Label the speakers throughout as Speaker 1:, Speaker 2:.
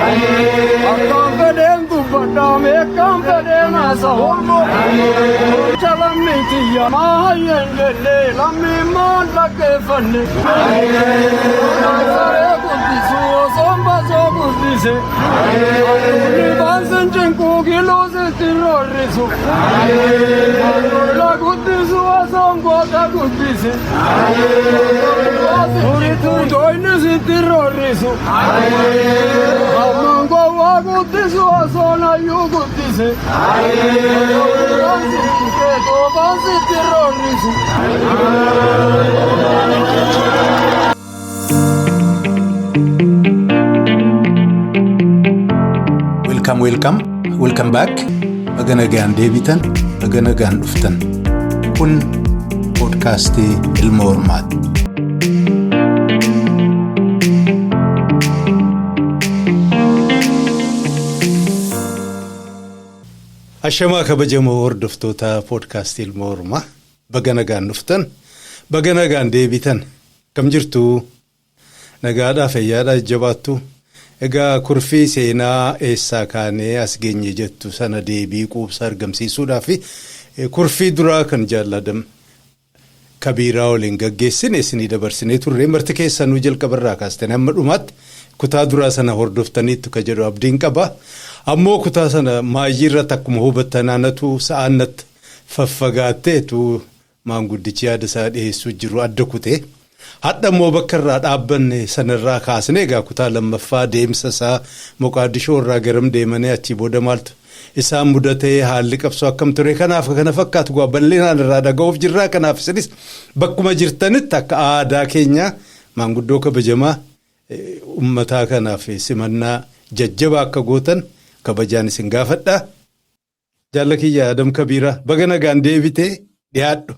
Speaker 1: Akkaan fedheen dubbadhaa meeqaan fedheen haasawa. Jecha lammii tiyya maa hayyeen jenne lammii maan dhaggeeffanne. Saree guddisu osoon basoo guddise. Aduunni baansin cinquu giluu sitti roorrisu. Aduula guddisu osoon goota guddise. Doyni sitti roorrisu. Ammaan gowwaa guddisu osoon hayyuu guddise. Toofaan sitti roorrisu.
Speaker 2: Welcome, welcome, welcome back. Baga nagaan deebitan, baga nagaan dhuftan. Kun poodkaastii Ilma Hormaati. Ashamaa kabajamoo hordoftoota poodkaastii Ilma Hormaa. Baga nagaan dhuftan, baga nagaan deebitan. Akkam jirtu? Nagaadhaa fayyaadhaa jajjabaattu. Egaa kurfii seenaa eessaa kaanee as geenye jettu sana deebii quubsaa argamsiisuudhaaf kurfii duraa kan Jaal Adam Kabiiraa waliin gaggeessine isinii dabarsinee turre. Marti keessanuu jalqabarraa kaastanii hamma dhumaatti kutaa duraa sana hordoftaniittu ka jedhu abdiin qaba. Ammoo kutaa sana maayyii irratti akkuma hubattan anatu sa'aan natti faffagaatteetu maanguddichi yaada isaa dhiyeessuu jiru adda kute. Hadha immoo bakka irraa dhaabbanne sanarraa kaasnee egaa kutaa lammaffaa deemsa isaa Moqaadishoo irraa garam deemanii achii booda maaltu isaan mudatee haalli qabsoo akkam ture kanaaf kana fakkaatu gaa bal'inaan irraa dhaga'uuf jirraa kanaaf isinis bakkuma jirtanitti akka aadaa keenyaa maanguddoo kabajamaa ummataa kanaaf simannaa jajjabaa akka gootan kabajaan isin gaafadha. Jaalla kiyya Adam Kabiiraa baga nagaan deebitee dhiyaadhu.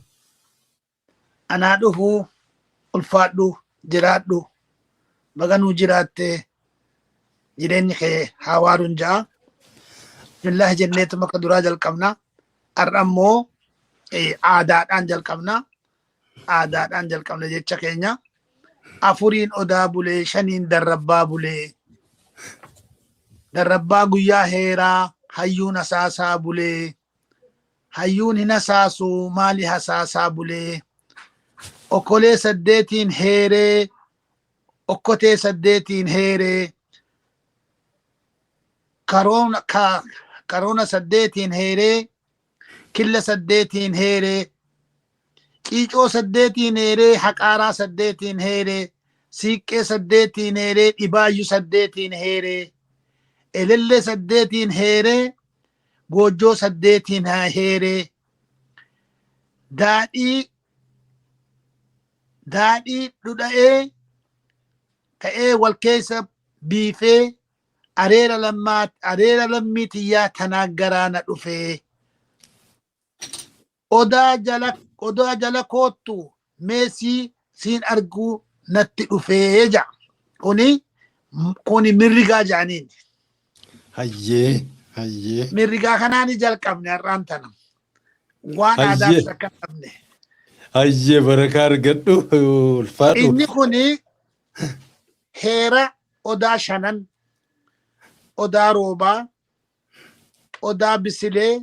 Speaker 3: Anaa dhufuu ulfaadhu jiraadhu baga nuu jiraatte jireenyi kee haa waaruun ja'a. Bismillah jenneetuma akka duraa jalqabna. Har'a immoo aadaadhaan jalqabna. Aadaadhaan jalqabna jecha keenya. Afuriin odaa bulee shaniin darrabbaa bulee. Darrabbaa guyyaa heeraa hayyuun hasaasaa bulee. Hayyuun hin hasaasu maali hasaasaa bulee. Okolee saddeetiin heeree okkotee saddeetiin heeree. Karoona karoona saddeetiin heeree killa saddeetiin heeree. Qiicoo saddeetiin heeree haqaaraa saddeetiin heeree siiqqee saddeetiin heeree dhibaayyu saddeetiin heeree elellee saddeetiin heeree goojjoo saddeetiin heeree daadhii daadhii dhudha'ee ta'ee wal keessa biifee areera lammaa areera lammii tiyyaa tanaa garaa na dhufee. Odaa jala odaa jala koottu mee sii siin arguu natti dhufee ja'a. Kuni kuni mirrigaa ja'aniin.
Speaker 2: Hayyee hayyee.
Speaker 3: Mirrigaa kanaan jalqabne har'aan tana. Waan aadaaf akka hin dhabne.
Speaker 2: Hayyee barakaa argadhu ulfaadhu.
Speaker 3: Inni kuni heera odaa shanan, odaa roobaa, odaa bisilee,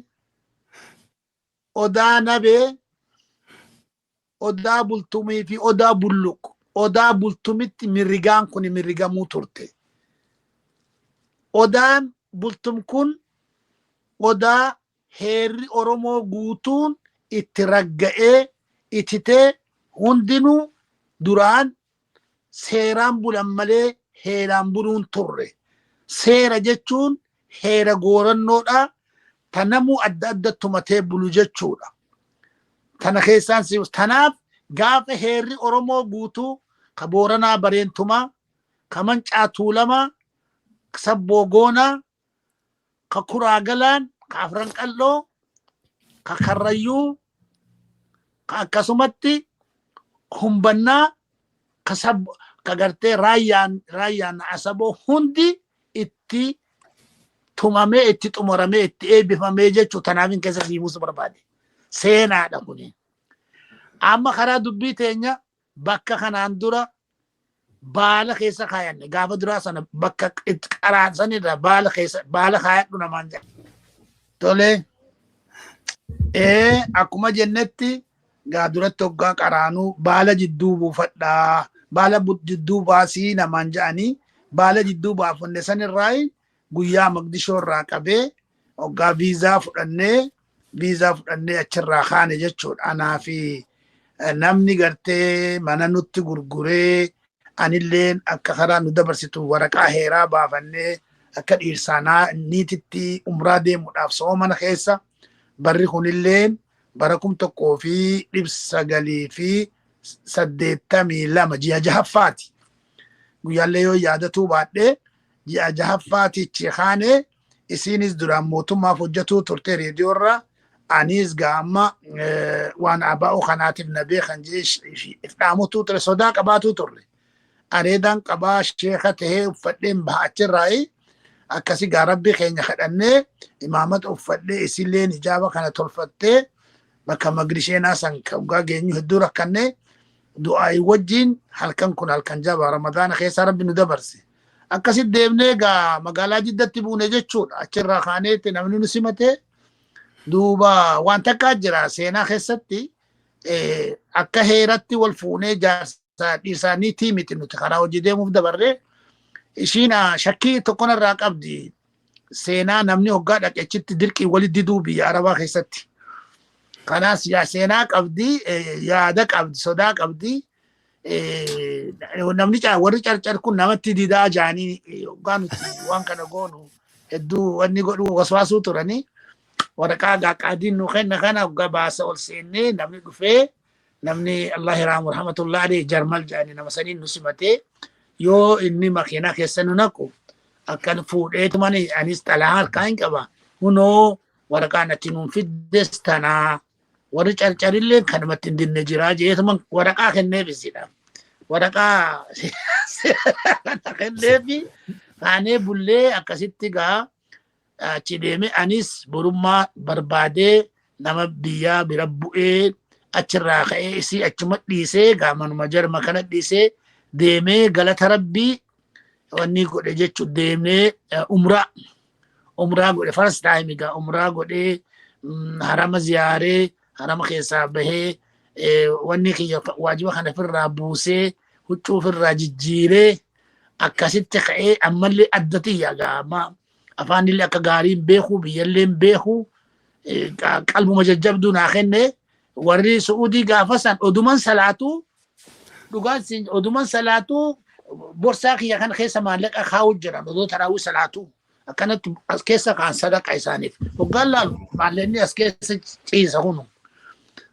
Speaker 3: odaa nabee, odaa bultumii fi odaa bulluq. Odaa bultumitti mirrigaan kun mirrigamuu turte. Odaan bultum kun odaa heerri Oromoo guutuun itti ragga'ee ititee hundinuu duraan seeraan bulan malee heeraan buluun turre. Seera jechuun heera goorannoodha. Ta namuu adda adda tumatee bulu jechuudha. Tana keessaan si tanaaf gaafa heerri Oromoo guutuu ka Booranaa Bareentumaa, ka Mancaa Tuulamaa, Sabboo Goonaa, ka Kuraa Galaan, ka Afran Qal'oo, ka Karrayyuu, ka akkasumatti humbannaa ka sab ka gartee raayyaan raayyaan asaboo hundi itti tumamee itti xumuramee itti eebbifamee jechuu tanaafin keessa sii buusu barbaade. Seenaadha kuni. Amma karaa dubbii teenya bakka kanaan dura Baala keessa kaayanne gaafa duraa sana bakka itti qaraansanirra baala keessa baala kaayadhu namaan jedha. Tolee. Akkuma jennetti gaa duratti hoggaa qaraanuu baala jidduu buufadhaa, baala jidduu baasii namaan jedhanii, baala jidduu baafanne sanirraa guyyaa Maqdishoo irraa qabee hoggaa viizaa fudhannee achirraa kaane jechuudha. Anaa fi namni gartee mana nutti gurguree, anilleen akka karaa nu dabarsitu waraqaa heeraa baafannee, akka dhiirsaanaa niititti umraa deemuudhaaf soomana keessa, barri kunilleen bara 1982 ji'a jahaffaati. Guyyaallee yoo yaadatuu baadhee ji'a jahaffaatichi kaane. Isiinis duraan mootummaaf hojjetuu turte reediyoorra, anis gaama waan abaa'oo kanaatiif na beekan jee if dhaamutuu ture, sodaa qabaatuu turre. Areedaan qabaa, sheeka tahee uffadheen baha achirraayi. Akkasi gaa Rabbi keenya kadhannee, imaamata uffadhee, isilleen hijaaba kana tolfattee, bakka Magrisheenaa san hoggaa geenyu hedduu rakkannee, du'aayi wajjin halkan kun halkan jabaa Ramadaana keessa Rabbi nu dabarse. Akkasitti deemnee gaa magaalaa Jiddatti buune jechuudha. Achirraa kaaneetti namni nu simatee, duuba waan takkaa jira seenaa keessatti. Akka heeratti wal fuunee jaarsaa dhiirsaanii miti, nuti karaa hojii deemuuf dabarree. Ishiin shakkii tokko narraa qabdi. Seenaa namni hoggaa dhaqe achitti dirqii walitti diduu biyya Arabaa keessatti. Kanaas yaa seenaa qabdi, yaada qabdi, sodaa qabdi. Namni warri Carcar kun namatti didaa jaanii hoggaa nuti waan kana goonu hedduu wanni godhuu waswaasuu turanii. Waraqaa qaadiin nu kenna kana hoggaa baasa ol seennee, namni dhufee, namni Allah iraamu rahmatullahi alayhi Jarmal jedhanii nama saniin nu simatee, yoo inni makiinaa keessa nu naqu akkan fuudheetuman anis xalaa harkaa hin qaba. Hunoo waraqaan ati nuun fiddes tanaa, warri Carcarillee kanumatti hin dinne jiraa jeetuman waraqaa kenneef isidha. Waraqaa kana kenneefi kaanee bullee. Akkasitti gaa achi deeme, anis borummaa barbaadee nama biyyaa bira bu'ee, achirraa ka'ee isii achuma dhiisee, gaa manuma jarma kana dhiisee deemee, galata Rabbii wanni godhe jechuun deemee umraa godhe. First time gaa umraa godhee, harama ziyaaree, harama keessaa bahee, wanni kiyya waajiba kana ofirraa buusee, huccuu ofirraa jijjiiree, akkasitti ka'ee ammallee adda tiyya gaa amma afaanillee akka gaarii hin beeku, biyyallee hin beeku, qalbuma jajjabduu naa kenne. Warri Su'uudii gaafa san oduman salaatuu, dhugaan siin, oduman salaatuu borsaa kiyya kana keessa maallaqa kaa'u jiran, odoo taraawii salaatuu akkanatti as keessa kaan sadaqa isaaniif hoggaan laalu maallaqni as keessa ciisa. Kunu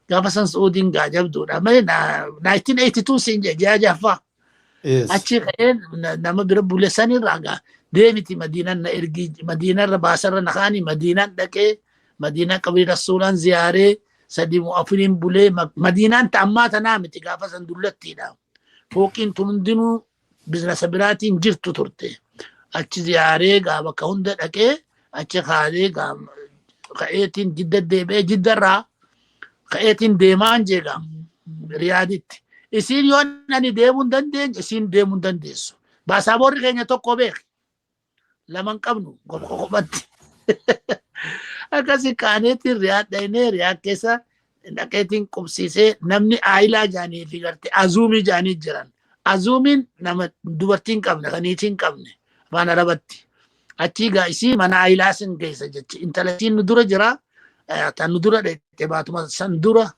Speaker 3: gaafa san Su'uudiin gaa jabduudha malee 1982 siin jee ji'a jaffaa. Achi ka'ee nama bira bule sanirraa gaa deemiti Madiinaan na ergi, Madiinarra baasarra na kaanii, Madiinaan dhaqee, Madiinaa qabrii Rasuulaan ziyaaree, sadii moo afuriin bulee. Madiinaan ta'ammaa tanaa miti, gaafa san dullattiidha. Fooqiin tun hundinuu business biraatiin jirtu turte. Achi ziyaaree gaa bakka hunda dhaqee, achi kaanee gaa ka'eetiin Jidda deebi'ee, Jiddarraa ka'eetiin deemaan jee gaa Riyaaditti. Isiin yoo ani deemuu hin dandeenye, isiin deemuu hin dandeessu. Baasaaboorri keenya tokko beeki. Lama hin qabnu, kophatti. Akkasi kaaneetiin Riyaad dhaynee, Riyaad keessa dhaqeetiin qubsiisee, namni aayilaa jaanii fi gartee azuumii jaanii jiran. Azuumiin nama dubartii hin qabne, kan niitii hin qabne afaan Arabatti. Achii gaa isii mana aayilaa sin geessa jechi. Intala isiin nu dura jira. Tan nu dura dheette baatuma san dura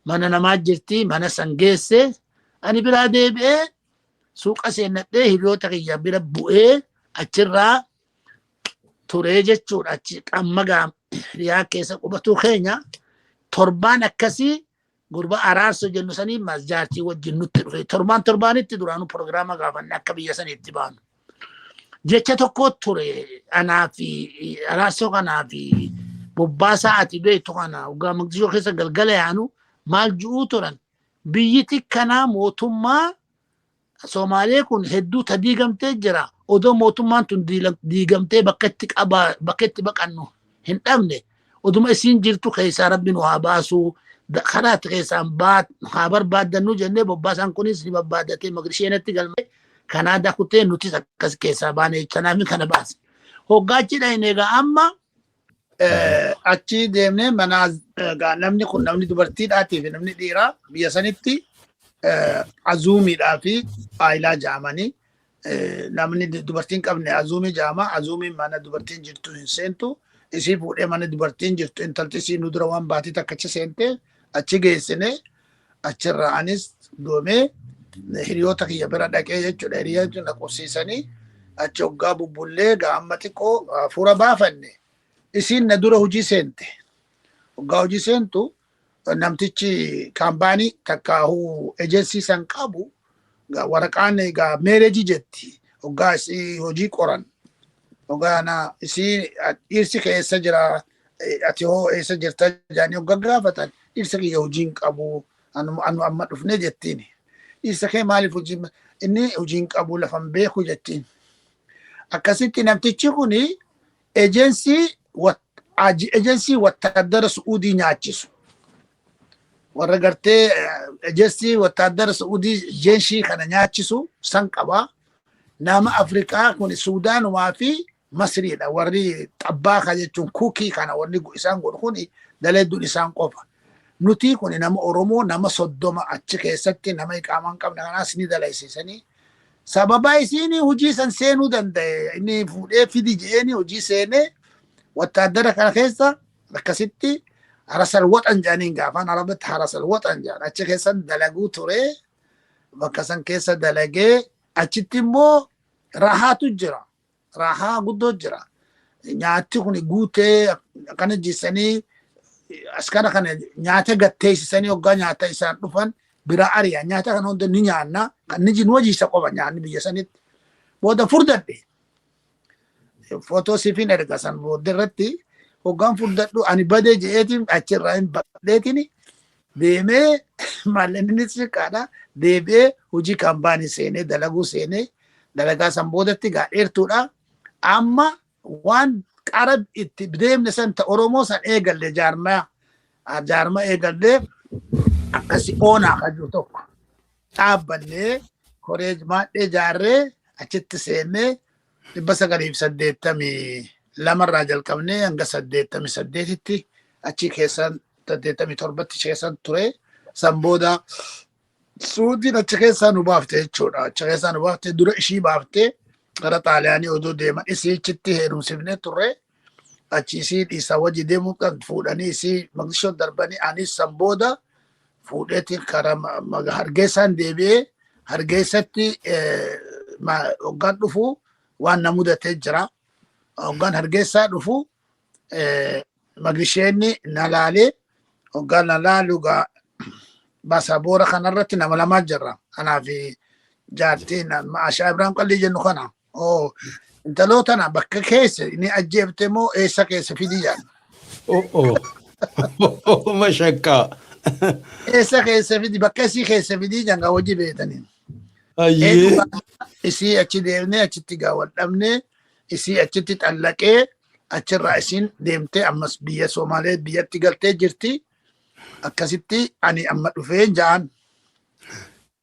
Speaker 3: mana namaa jirti, mana san geesse. Ani biraa deebi'ee suuqa seennadhee, hiriyoota kiyya bira bu'ee, achirraa turee jechuudha. Achi qamma gaa Riyaa keessa qubatuu keenya torbaan akkasii gurba Araarso jennu sanii mas jaartii wajjin nutti dhufe. Torbaan torbaanitti duraanuu proogiraama gaafanne akka biyya saniitti baanu. Jecha tokko ture anaa fi Araarsoo kanaa fi Bobbaasaa ati beektu kana, hoggaa Maqdishoo keessa galgala yaanu maal ju'uu turan? Biyyiti kanaa mootummaa Somaalee kun hedduu ta diigamtee jira. Odoo mootummaan tun diigamtee bakka itti qabaa, bakka itti baqannu hin dhabne, oduma isiin jirtu keessaa Rabbi nu haa baasu, karaa itti keessaan haa barbaaddannu jennee. Bobbaasaan kunis ni barbaaddatee Maqdisheenatti galmee. Kanaadaa kutee nutis akkas keessaa baane kanaaf kana baase. Hoggaachi dhayne egaa amma achi deemnee mana egaa namni kun namni dubartiidhaatii fi namni dhiiraa biyya sanitti azuumiidhaa fi aayilaa jaamanii namni dubartiin qabne azuumii jaama. Azuumiin mana dubartiin jirtu hin seentu. Isii fuudhee mana dubartiin jirtu intalti isii nu dura waan baatii takka achi seente achi geessine. Achirraa anis doomee hiriyoota kiyya bira dhaqee jechuudha. Hiriyoota na qubsiisanii achi hoggaa bubbullee gaa amma xiqqoo hafuura baafanne. Isiin na dura hojii seente. Hoggaa hojii seentu namtichi kaampaanii takkaahuu ejensii san qabu waraqaan egaa marriage jetti. Hoggaa isii hojii qoran. Hoggaa na isii dhiirsi kee eessa jira, ati hoo eessa jirta jedhanii hoggaa gaafatan, dhirsa kiyya hojii hin qabu, anu amma dhufne jettiin. Dhirsa kee maaliif hojii, inni hojii hin qabu, lafa hin beeku jettiin. Akkasitti namtichi kuni ejensii wattaaddara Su'uudii nyaachisu. Warra gartee ejensii wattaaddara Su'uudii jeenshii kana nyaachisu san qaba. Nama Afrikaa kun Suudaanumaa fi Masriidha. Warri xabbaaka jechuun cook kana warri isaan godhu kun daleedduun isaan qofa. Nuti kun nama Oromoo nama 30 achi keessatti nama iqaamaa hin qabne kanaas ni dalaysiisanii. Sababa isiin hojii san seenuu danda'e, inni fuudhee fidi je'eeni hojii seenee wattaaddara kana keessa akkasitti harasal waxan jedhaniin, gaafaan Arabatti harasal waxan jedhan, achi keessan dalaguu ture. Bakka san keessa dalagee achitti immoo rahaatu jira. Rahaa guddoo jira. Nyaatti kun guutee akkana jissanii askara kana nyaata gatteessisanii hoggaa nyaata isaan dhufan bira ari'a. Nyaata kana hunda ni nyaanna. Kan ni jinu hojiisa qofa nyaanni biyya sanitti. Booda furdadhe. Footoo siifin erga san booda irratti hoggaan furdadhu ani badee je'eetiin achirraa hin badheetiin deemee maallaqni xiqqaadha. Deebi'ee hojii kaampaanii seenee dalaguu seenee dalagaa san boodatti gaa dheertuudha. Amma waan qara itti deemne san ta Oromoo san eegalle, jaarmaa jaarma eegallee akkasi oonaa kan jiru tokko dhaabbannee koree maadhee jaarree achitti seennee 982rraa jalqabnee hanga 88tti achi keessan, 87tti keessan ture. San booda Suudiin achi keessaa nu baafte jechuudha. Achi keessaa nu baafte, dura ishii baaftee gara Xaaliyaanii odoo deeman isii achitti heerumsifnee turre. Achi isii dhiisaa wajji deemuu kan fuudhanii isii Maqdishoo darbanii, anis san booda fuudheetiin karaa Hargeessaan deebi'ee. Hargeessatti hoggaan dhufu waan na mudatee jira. Hoggaan Hargeessaa dhufu Maqdisheenni na laalee, hoggaan na laalu gaa baasaboora kanarratti nama lamaa jirra. Anaa fi jaartiin Maashaa Ibraahim Qallii jennu kana. Oo, intaloo tana bakka keessa inni ajjeefte moo eessa keessa fidi jedhan.
Speaker 2: Oh, mashakkaa.
Speaker 3: Eessa keessa fidi, bakka isii keessa fidii jedhan gaa hojii beetanii.
Speaker 2: Ayyee.
Speaker 3: Isii achi deemnee achitti gaa wal dhabnee isii achitti xallaqee achirraa isiin deemtee ammas biyya Somaalee biyyatti galtee jirti. Akkasitti ani amma dhufee ja'an.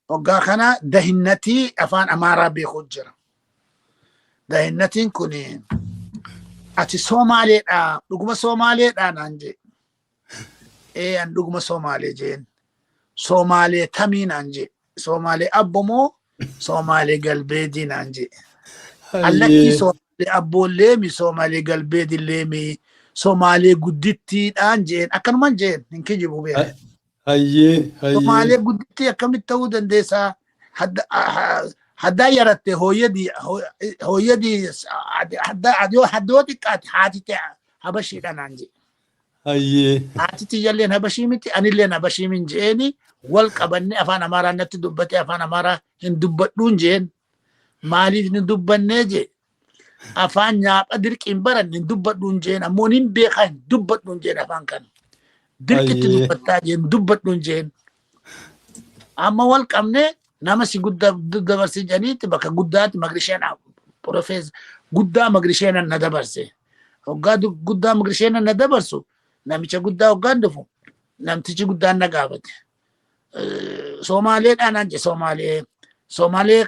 Speaker 3: Waggaa kana dahinnatii afaan Amaaraa beekuu jira. Dahinnatiin kun ati Somaaleedha, dhuguma Somaaleedha naan jee. Ee, an dhuguma Somaalee jeen. Somaalee tamii naan jee. Somaalee abbo moo Somaalee galbeedii naan jee. Allakkii, Somaalee abboolleemi, Somaalee galbeedilleemi, Somaalee guddittiidhaan jeen, akkanumaan jeen, hin kijibu beeku.
Speaker 2: Hayyee hayyee.
Speaker 3: Somaalee guddittii akkamitti ta'uu dandeessaa? Haddaa yaratte hooyyadii hooyyadii haddaa yoo haddoo xiqqaate haati ta'e habashiidha naan jee.
Speaker 2: Hayyee.
Speaker 3: Haati tiyyalleen habashii miti, anilleen habashii min jeeni wal qabanne afaan Amaaraa natti dubbate, afaan Amaaraa hin dubbadhuun jeen. Maaliif hin dubbannee jee? Afaan nyaapha dirqiin baranne, hin dubbadhuun jeen, ammoo nin beekaa, hin dubbadhuun jeen afaan kana. Dirqitti dubbattaa jeen, dubbadhuun jeen. Amma wal qabne nama si guddaa dabarse jedhaniitti bakka guddaatti magrisheen profees guddaa magrisheenan na dabarse. Hoggaa guddaa magrisheenan na dabarsu namicha guddaa hoggaan dhufu namtichi guddaan na gaafate. Somaaleedhaan naan jedhe, Somaalee. Somaalee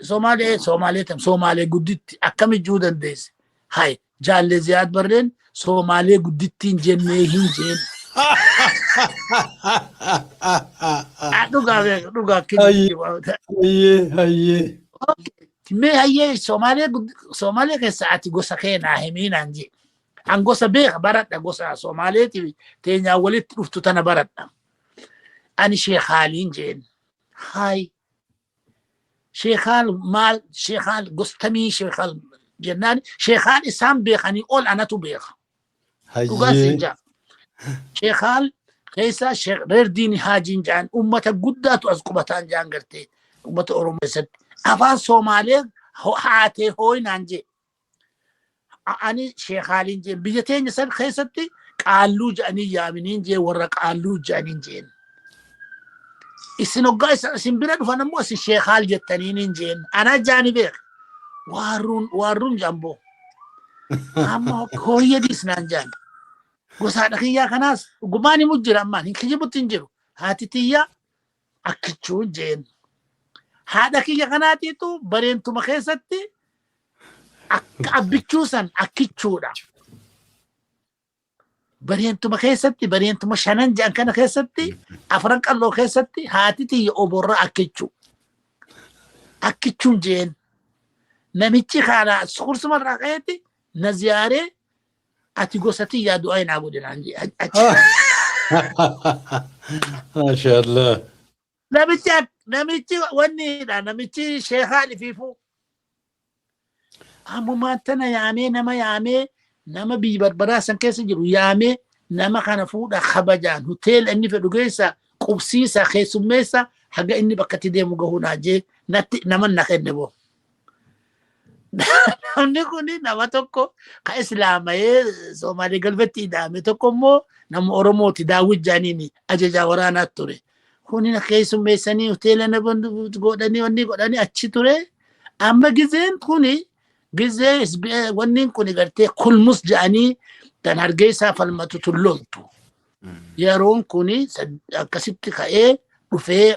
Speaker 3: Somaalee Somaalee tam Somaalee gudditti akkami juu dandeesse? Hay jaalle Ziyaad Barreen Somaalee guddittiin jennee hin jeen. Dhugaa beeku dhugaa
Speaker 2: Hayyee hayyee.
Speaker 3: Mee hayyee Somaalee Somaalee keessa ati gosa kee naa himii naan jee. An gosa beeka baradha gosa Somaaleeti teenyaa walitti dhuftu tana baradha. Ani sheekaaliin jeen. Haay sheekaal maal sheekaal gostamii sheekaal jennaan sheekaal isaan beekanii ol anatu beeka. Dhugaa siin
Speaker 2: Hayyee.
Speaker 3: jaa. Sheekaal keessa reer diini haajiin jaan ummata guddaatu as qubataan jaan gartee ummata Oromoo keessatti. Afaan Somaalee haatee hooyinaan jee. Ani sheekaaliin jeen biyya teenya san keessatti qaalluu jedhanii yaaminiin jee warra qaalluu jedhaniin jeen. Isin hoggaa isin bira dhufan ammoo isin sheekaal jettaniin jeen. Ana jaani beek. Waarruun waarruun jamboo. Amma hooyya diisnaan jaan. Gosa haadha kiyyaa kanaas dhugumaan himu jira ammaan hin kijibutti hin jiru. Haati tiyyaa akkichuun jeen. Haadha kiyya kanaatiitu bareentuma keessatti akka abbichuu san akkichuudha. Bareentuma keessatti bareentuma shanan jedhan kana keessatti afran qalloo keessatti haati tiyya oborra akkichuu. Akkichuun jeen. Namichi kana kursuma irraa ka'eetti na ziyaaree ati gosa tiyyaa du'aa naa godhi naan jee. Achi.
Speaker 2: Maashaallah.
Speaker 3: Namichi namichi wanniidha namichi sheekaan ifiifuu. Ammumaan tana yaamee nama yaamee nama biyyi barbaraa san keessa jiru yaamee nama kana fuudha kabajaan hoteela inni fedhu keessa qubsiisa keessummeessa haga inni bakka itti deemu gahuu naa jee natti nama na kenne boo. Namni kun nama tokko ka islaamayee Somaalee galfatti hidhaame tokko immoo nama Oromooti Daawwit Jaaniini ajajaa waraanaa ture. Kuni na keessummeessanii hoteela na godhanii wanni godhanii achi ture. Amma gizeen kuni gizee wanni kuni gartee kulmus jedhanii tan Hargeysaa falmatu tun loltu. Yeroon kuni akkasitti ka'ee dhufee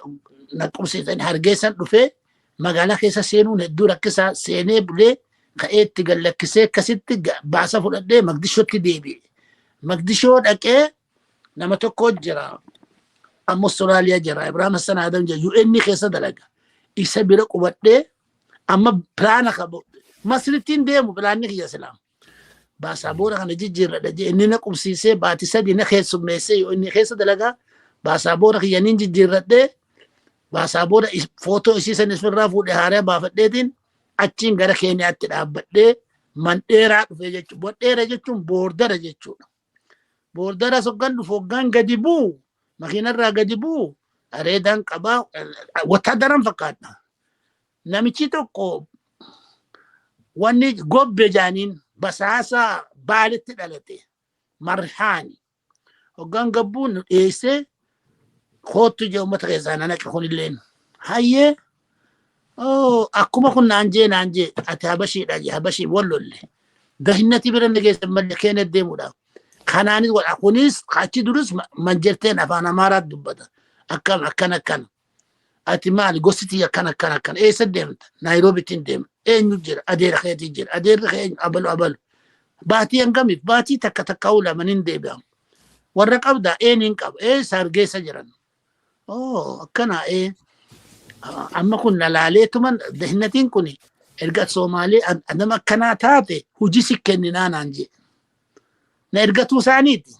Speaker 3: na qubsiisanii Hargeysan dhufee magaalaa keessa seenuun hedduu rakkisaa seenee bulee ka'ee itti gallakkisee akkasitti baasa fudhadhee Magdishootti deebi'e. Magdishoo dhaqee nama tokko jira. Amma Austraaliyaa jira. Ibrahim Hassan Adam jira. UN keessa dalaga. Isa bira qubadhee amma pilaana qabu. Masrittiin deemu pilaanni kiyya silaam. Baasaa boora kana jijjiirradha jee inni na qubsiisee baatii 3 na keessummeessee UN keessa dalagaa. Baasaa boora kiyya niin jijjiirradhee baasaa booda footoo isii san isirraa fuudhee haaraa baafadheetiin achiin gara Keeniyaatti dhaabbadhee mandheeraa dhufee jechuudha. Mandheera jechuun boordara jechuudha. Boordara soggan dhufu hoggaan gadi bu'u makiinarraa gadi bu'u areedaan qabaa wattaadaran fakkaadha. Namichi tokko wanni gobbe jaaniin basaasa baalitti dhalate marhaani. Hoggaan gabbuun nu dhiyeessee koottu jee uummata keessaa na naqe kunilleen. Hayyee akkuma kun naan jee naan jee ati habashiidha jee habashii wal lolle. Dahinnati bira na geesse malee keenya deemuudhaaf. Kanaanis wal kunis achi duris manjerteen afaan Amaaraatti dubbata. Akkam akkana akkana. Ati maali gosti tiyya akkana akkana akkana eessa deemta? Naayiroobitti deema. Eenyu jira? Adeera keetii jira. Adeerri kee eenyu? Abalu abalu. Baatii hangamiif? Baatii takka takka lama nin deebi'amu. Warra qabdaa? Een hin qaba. Eessa Hargeysa jiran? Oo akkana ee. Amma kun na laaleetuman dahinnatiin kun erga Soomaalee nama akkanaa taate hojii si kenninaa naan jee. Na ergatuu isaaniiti.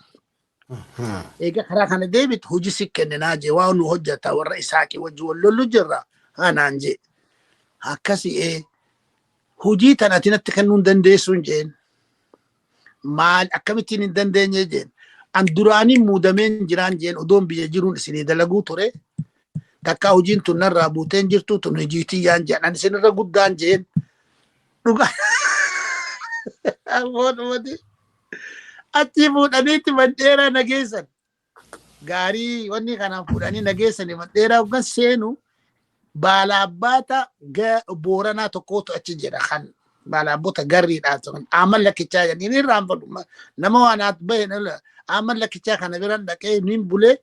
Speaker 3: Egaa karaa kana deebitu hojii si kenninaa jee waa nu hojjeta warra Isaaqii wajji wal lollu jirra haa naan jee. Akkasi ee hojii tana ati natti kennuu hin dandeessu hin jeen. Maal akkamittiin hin dandeenye jeen. An duraanii muudameen jiraan jeen odoon biyya jiruun isinii dalaguu ture. Takkaa hojiin tun narraa buuteen jirtu tun hojii tiyyaan jeen. An isinirra guddaan jeen. Dhugaa. Ammoo achi fuudhaniitti mandheeraa na geessan. Gaarii wanni kanaan fuudhanii na geessani mandheeraa hoggan seenu baalaabbaata booranaa tokkotu achi jira kan baalaabboota garriidhaa turan. Aaman lakkichaa jedhanii ni irraanfadhu. Nama waan haati bahe aaman lakkichaa kana biran dhaqee niin bulee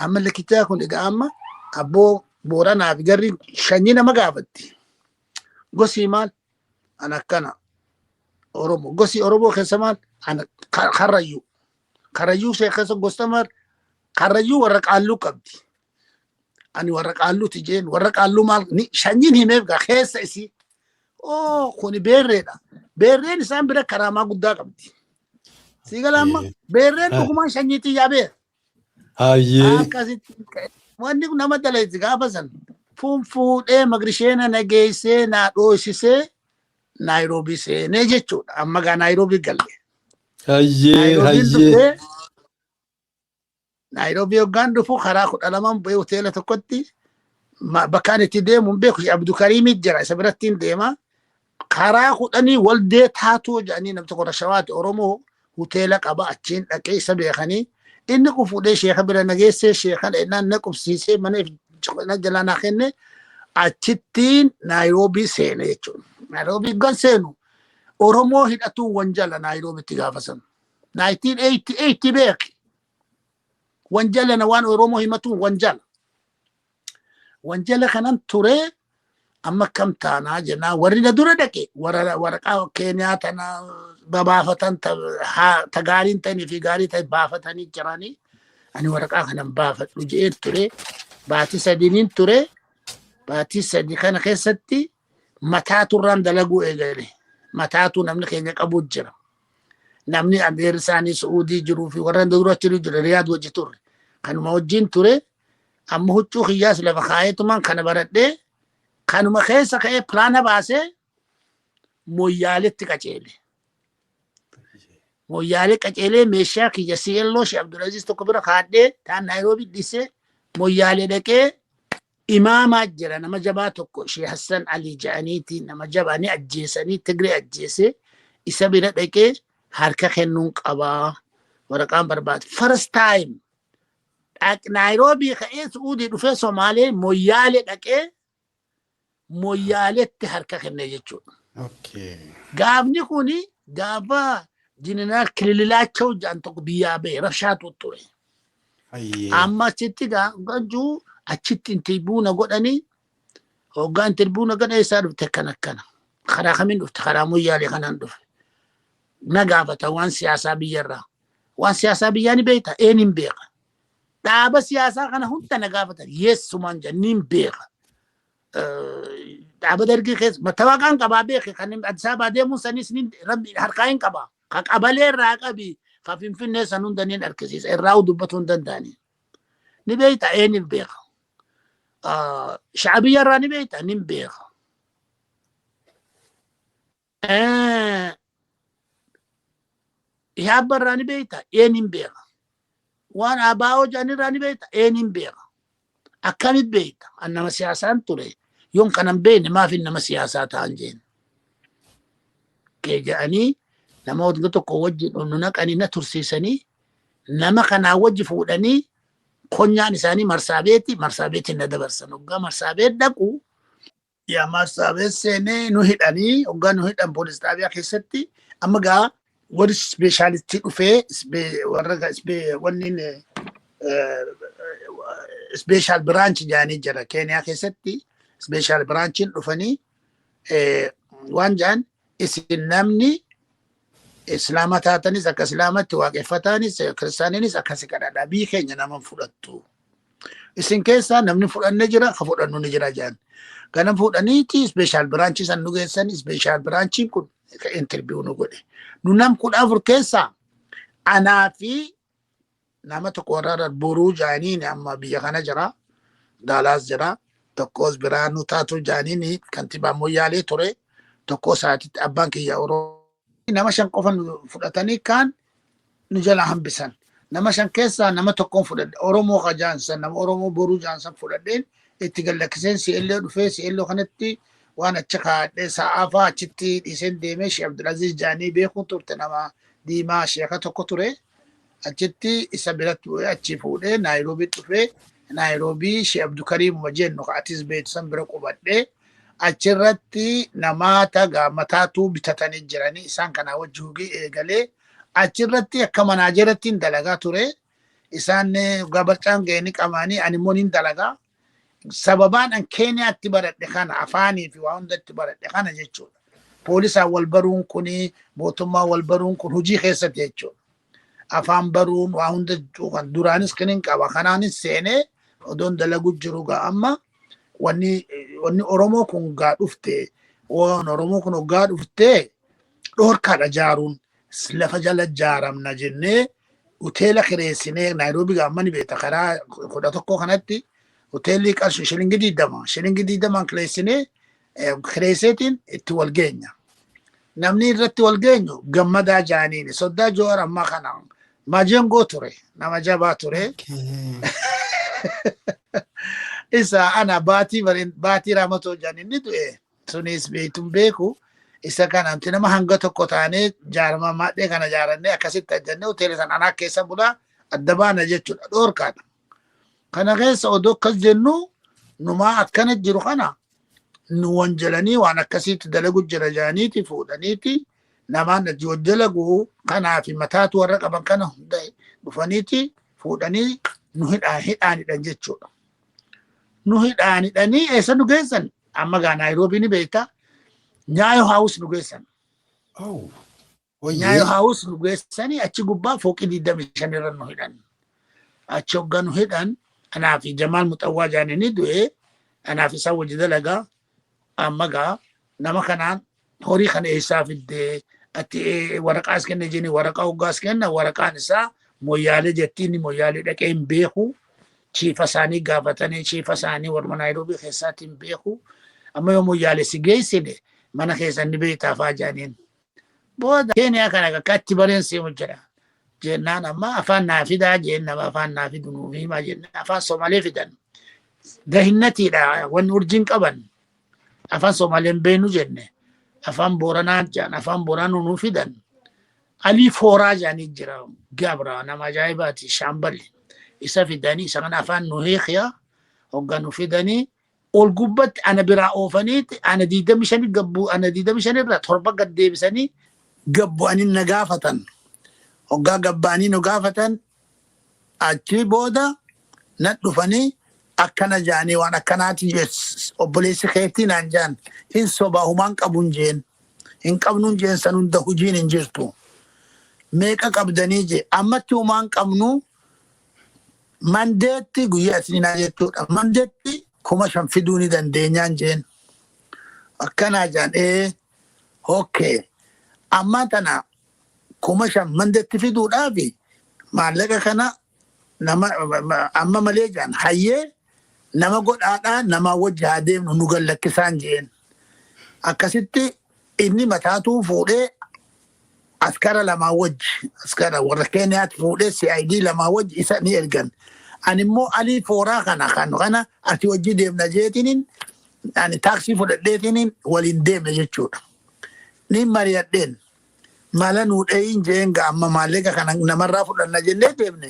Speaker 3: aaman lakkichaa kun egaa amma abboo Booranaa fi garri shanyii nama gaafatti. Gosi maal? An akkana. Oromoo. Gosi Oromoo keessa maal? Ana Karrayyuu. Karrayyuu ishee keessa gosta maal? Karrayyuu warra qaalluu qabdi. Ani warra qaalluuti jeen, warra qaalluu maal shanyiin himeef gaa keessa isii. Oo, kuni beerreedha. Beerreen isaan bira karaamaa guddaa qabdi. Sii gala amma beerreen dhugumaan shanyii xiyyaa beera. Akkasitti wanni kun nama dalayti gaafa san fuun fuudhee magrisheena na geessee na dhoosisee Naayiroobii seenee jechuudha. Amma gaa Naayiroobii galle. Naayiroobiin dhufee, Naayiroobii hoggaan dhufu karaa 12n bu'ee hoteela tokkotti, bakka ani itti deemu hin beeku. Abdukariimit jira, isa biratti hin deema. Karaa 10 waldee taatoo jedhanii namni tokko Rashawaati, Oromoo, hoteela qaba, achiin dhaqee isa beekanii inni kun fuudhee sheeka bira na geessee, sheeka dhaqnaan na qubsiisee mana na jalaa naa kenne, achittiin Naayiroobii seene jechuudha. Naayiroobii gan seenu Oromoo hidhatuun wanjala Naayiroobitti gaafa san. 1988 beeki. Wanjala na waan Oromoo himatuun wanjala. Wanjala kanan ture, amma akkam taanaa jennaan warri na dura dhaqe warra waraqaa Keeniyaa tana babaafatan, ta gaariin ta'anii fi gaarii ta'e baafatanii jiranii, ani waraqaa kanan baafadhu je'een ture. Baatii 3niin ture. Baatii 3 kana keessatti mataatu irraan dalaguu eegale. Mataatu namni keenya qabu jira. Namni adeerri isaanii Su'uudii jiruu fi warra dura achi jira, Riyaad wajji turre. Kanuma wajjin ture. Amma huccuu kiyyaas lafa kaayetumaan kana baradhee kanuma keessa ka'ee pilaana baasee Moyyaaletti qaceele. Moyyaalee qaceelee meeshaa kiyya CLO Sheekh Abdulaziz tokko bira kaadhee taan Naayiroobii dhiisee Moyyaalee dhaqee, imaamaa jira nama jabaa tokko, Sheekh Hassan Ali jedhaniiti, nama jabaa ni ajjeesanii, Tigree ajjeesee, isa bira dhaqee harka kennuun qabaa, waraqaan barbaade. First time Naayiroobii ka'ee Su'uudii dhufee Somaalee Moyyaalee dhaqee Moyyaaleetti harka kenne jechuudha. Gaafni kuni gaafa Jeneraal Kilililaachoo jedhan tokko biyyaa ba'e, rabshaatu ture. Amma achitti ganjuu achitti interview na godhanii, hoggaa interview na godhan, eessaa dhufte, akkana akkana. Karaa kamiin dhufte? Karaa Moyyaalee kanaan dhufe. Na gaafata waan siyaasaa biyyarraa. Waan siyaasaa biyyaa ni beekta? Een, hin beeka. Dhaaba siyaasaa kana hunda na gaafatan. Yeessumaan jedhan, ni beeka. Dhaaba dargii keessa mattawaaqaan qabaa beeke, kan Addis Ababaa deemuun sanis ni rabbi harkaa hin qabaa. Ka qabalee irraa qabi, ka Finfinnee san hunda ni harkisiisa. Irraa dubbatuu hin danda'ani. Ni beekta? Een, ni beeka. Shacabiyya irraa ni beekta? Ni beeka. Ihaabba irraa ni beekta? Een, hin beeka. Waan ABO jedhan irraa ni beekta? Een, hin beeka. Akkamit beekta? An nama siyaasaan ture. Yoon kanan beekne maaf nama siyaasaa ta'an jeen. Kee jedhanii nama wagga tokko wajjin nu naqanii na tursiisanii, nama kanaa wajji fuudhanii konyaan isaanii Marsaabeeti, Marsaabeetiin na dabarsan. Hoggaa Marsaabeet dhaqu, yaa Marsaabeet seenee nu hidhanii, hoggaa nu hidhan poolis xaabiyaa keessatti amma gaa warri specialist dhufee warra wanni special branch jedhanii jira Keeniyaa keessatti, special branchiin dhufanii waan jedhan, isin namni islaama taatanis akka islaamatti waaqeffataanis, kiristaaniinis akkasi kadhadha, biyyi keenya nama fudhattu. Isin keessaa namni fudhanne jira, ka fudhannu ni jira jedhan. Kana fuudhaniiti special branch san nu geessan. Special branchiin kun interview nu godhe. Nu nam 14 keessaa anaa fi nama tokko warra Boruu jaaniin, amma biyya kana jira. Daalaas jira. Tokkos Biraanuu Taatu jaaniin, kantibaa Moyyaalee ture. Tokko isaatitti abbaan kiyya Oromoo. Nama shan qofa nu fudhatanii kaan nu jala hambisan. Nama shan keessaa nama tokkoon fudhadhe. Oromoo ka jaansan, nama Oromoo Boruu jaansan fudhadheen itti gallakkiseen CLO dhufee, CLO kanatti waan achi kaa'adhee sa'aa fa'aa achitti dhiiseen deemee, Sheekh Abdulaziz jaanii beekuun turte, nama diimaa sheeka tokko ture. Achitti isa biratti bu'ee achi fuudhee Naayiroobii dhufee, Naayiroobii Sheekh Abdukariimuma jennu ka atis beektu san bira qubadhee, achirratti namaata gaa mataatuu bitatanii jiranii isaan kanaa wajji hojii eegalee, achirratti akka manaajeratti dalagaa ture. Isaan gabarcaan ga'anii qamaanii, ani immoo nin dalagaa. Sababaan an Keeniyaatti baradhe kana, afaanii fi waa hundatti baradhe kana jechuudha. Poolisaan wal baruun kuni, mootummaa wal baruun kun hojii keessatti jechuudha. Afaan baruun waa hunda kan duraanis kan hin qaba. Kanaanis seenee odoon dalagu jiru gaa amma wanni Oromoo kun gaa dhufte, waan Oromoo kun hoggaa dhufte dhoorkaadha jaaruun, lafa jala jaaramna jennee hoteela kireessinee. Naayiroobii gaa amma ni beekta, karaa 11 kanatti hoteelli qarshii shilingi 20, shilingi 20n kireessinee, kireesseetiin itti wal geenya. Namni irratti wal geenyu Gammadaa Jaaniini. Soddaa Joowar ammaa kana Majengoo ture, nama jabaa ture. Isa ana baatii baatii Raamatoo Jaan inni du'e sunis beektuun beeku. Isa kana nuti nama hanga tokko taanee jaarama maadhee kana jaarannee akkasitti ajjannee hoteela sana anaa keessa bulaa adda baana jechuudha, dhoorkaadha. Kana keessa odoo akkas jennu, numaa akkana jiru kana nu wanjalanii waan akkasiitti dalagu jira jaaniiti fuudhaniiti, namaan achi wajjalagu kanaa fi mataatu warra qaban kana hunda dhufaniiti fuudhanii nu hidhaan jechuudha. Nu hidhaan hidhanii eessa nu geessan? Amma gaa Naayiroobii ni beekta. Nyaayo House nu geessan. Nyaayo House nu geessanii achi gubbaa fooqii 25 irra nu hidhan. Achi hoggaa nu hidhan, anaa fi Jamaal Muxawwaa jaanini du'ee, anaaf isaan wajji dalagaa. Amma gaa nama kanaan horii kana eessaa fiddee ati? Waraqaas kenne jeni, waraqaa hoggaas kenna, waraqaan isaa Moyyaalee jettiin. Moyyaalee dhaqee hin beeku. Chiifa isaanii gaafatanii, chiifa isaanii warra Naayiroobii keessaatti hin beeku. Amma yoo Moyyaalee si geessine mana keessan ni beektaa faa jaaniin. Booda Keeniyaa kana akkatti bareen seemu jira. Jennaan amma afaan naa fidaa jeen, nama afaan naa fidu nuuf himaa jennaan afaan Soomalee fidan. Dahinnatiidha wanni urjiin qaban. Afaan Soomaleen beenu jenne. Afaan Booranaa jaan, afaan Booranaa nuu fidan. Alii Fooraa jaanii jira, gabra nama ajaa'ibaati, shaamballi. Isa fidanii isa kana afaan nu hiikiya hoggaa nu fidanii ol gubbatti ana biraa oofaniiti, ana 25 gabbuu, ana 25 irraa torba gad deebisanii gabbu'anii na gaafatan. Hoggaa gabbaanii nu gaafatan, achi booda na dhufanii akkana jaanii, waan akkanaati obboleessi keetii naan jaan. Hin sobaa, humaan qabuun jeen, hin qabnuun jeen. San hunda hojiin hin jirtu. Meeqa qabdanii jee, ammatti humaan qabnu, Mondayetti guyyaa isniinaa jechuudha. Mondayetti 5,000 fiduu ni dandeenyaan jeen. Akkanaa jaan, ee okay. Ammaa tana 5,000 Mondayetti fiduudhaafi maallaqa kana nama amma malee jaan, hayyee nama godhaadhaa, nama wajji haa deemnu, nu gallakkisaan jeen. Akkasitti inni mataatuu fuudhee askara lamaa wajji, askara warra Keeniyaatti fuudhee CID lamaa wajji isa ni ergan. Ani immoo Alii Fooraa kana kan kana ati wajji deemna jeetiniin ani taaksii fudhadheetiniin waliin deemne jechuudha. Ni mari'adheen, mala nuu dhayin jeen. Ga amma maallaqa kana namarraa fudhanna jennee deemne,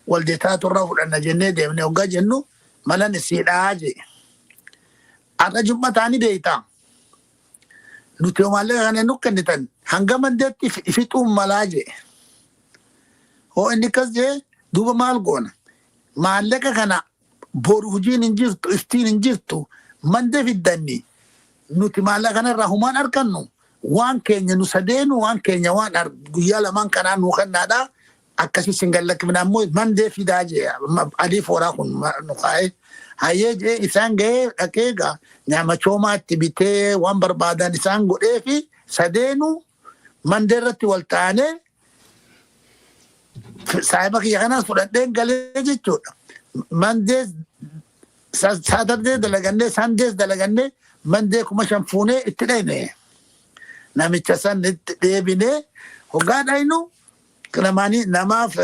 Speaker 3: waldeetaaturraa fudhanna jennee deemne, hoggaa jennu malan isiidhaa jee. Har'a jum'ataa ni beektaa. Nuti yoo maallaqa kana nu kennitan hanga Mondayetti fixuun malaa jee. Hoo inni akkas jee, duuba maal goona? Maallaqa kana boru hojiin hin jirtu, iftiin hin jirtu, Monday fiddanni nuti maallaqa kanarraa humaan argannu, waan keenya nu sadeenu, waan keenya waan guyyaa lamaan kanaa nuu kennaadha. Akkasii sin gallakkifna, ammoo Monday fidaa jee. Adii Fooraa kun nu kaa'ee hayyee jee, isaan gahee dhaqee gaa nyaama choomaatti bitee waan barbaadan isaan godhee fi sadeenu Monday irratti wal taanee saahiba kiyya kanaas fudhadheen galee jechuudha. Monday, Saturday dalagannee, Sundays dalagannee, Monday 5,000 fuunee itti dhayne. Namicha san itti deebinee hoggaa dhaynu namaanii namaaf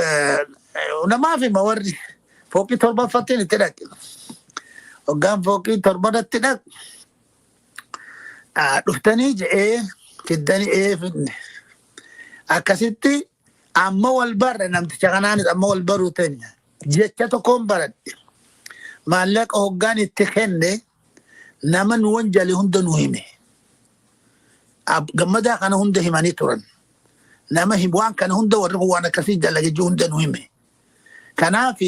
Speaker 3: namaaf hima, warri fooqii torbaffattiin itti dhaqe. Hoggaan fooqii torbarratti dhaqu, dhuftanii je'ee, fiddanii, ee fidne. Akkasitti amma wal barre namticha kanaanis, amma wal baruu teenya. Jecha tokkoon baradhe. Maallaqa hoggaan itti kenne nama nu wanjale hunda nu hime. Gammadaa kana hunda himanii turan. Nama waan kana hunda warri kun waan akkasii dalage jiru hunda nu hime. Kanaaf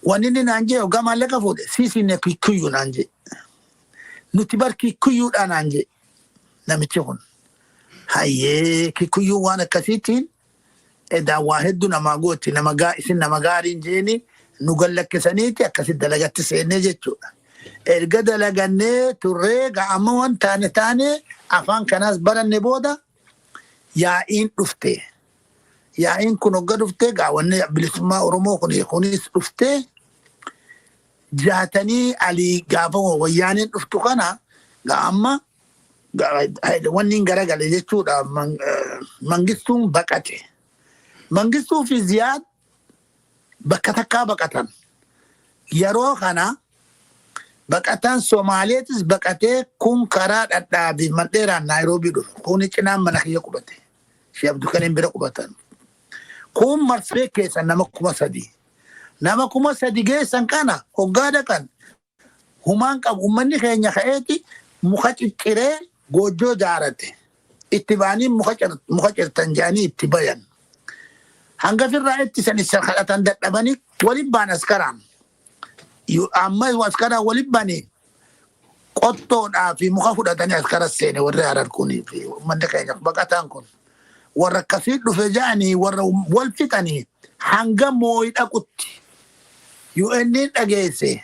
Speaker 3: Wanni inni naan jee hoggaa maallaqa fuudhe, "Sisi ni Kikuyu," naan jee. "Nuti bar Kikuyuudha," naan jee namichi kun. Hayyee, Kikuyyuu waan akkasiitiin edaa waa hedduu namaa gooti, nama gaa isin nama gaariin jeeni nu gallakkisaniiti akkasitti dalagatti seennee jechuudha. Erga dalagannee turree gaa amma waan taane taane afaan kanaas baranne booda yaa'iin dhufte. Yaa'iin kun hogga dhufte gaa wanni bilisummaa Oromoo kun kunis dhufte jaatanii alii gaafa wayyaaneen dhuftu kana gaa amma wanni hin garagale jechuudha. Mangistuun baqate. Mangistuu fi Ziyaad bakka takkaa baqatan. Yeroo kana baqataan Somaaleetis baqatee kun karaa dhadhaabii mandheeraan Naayiroobii dhufe. Kun cinaan mana kiyya qubate. Shee Abdulkariim bira qubatan. Kun marsee keessa nama 3000. Nama 3000 geessan kana hoggaa dhaqan humaan qabu, uummanni keenya ka'eeti muka cicciree goojjoo jaarate. Itti ba'anii muka cirtan jedhanii itti bayan. Hanga firraa ittisan isa kadhatan dadhabanii waliin ba'an askaraan. Amma askaraan waliin ba'anii qottoodhaa fi muka fudhatanii askara seene warri Harar kunii fi uummanni keenya baqataan kun. Warra akkasii dhufe jedhanii warra wal fixanii hanga mooyi dhaqutti UN dhageesse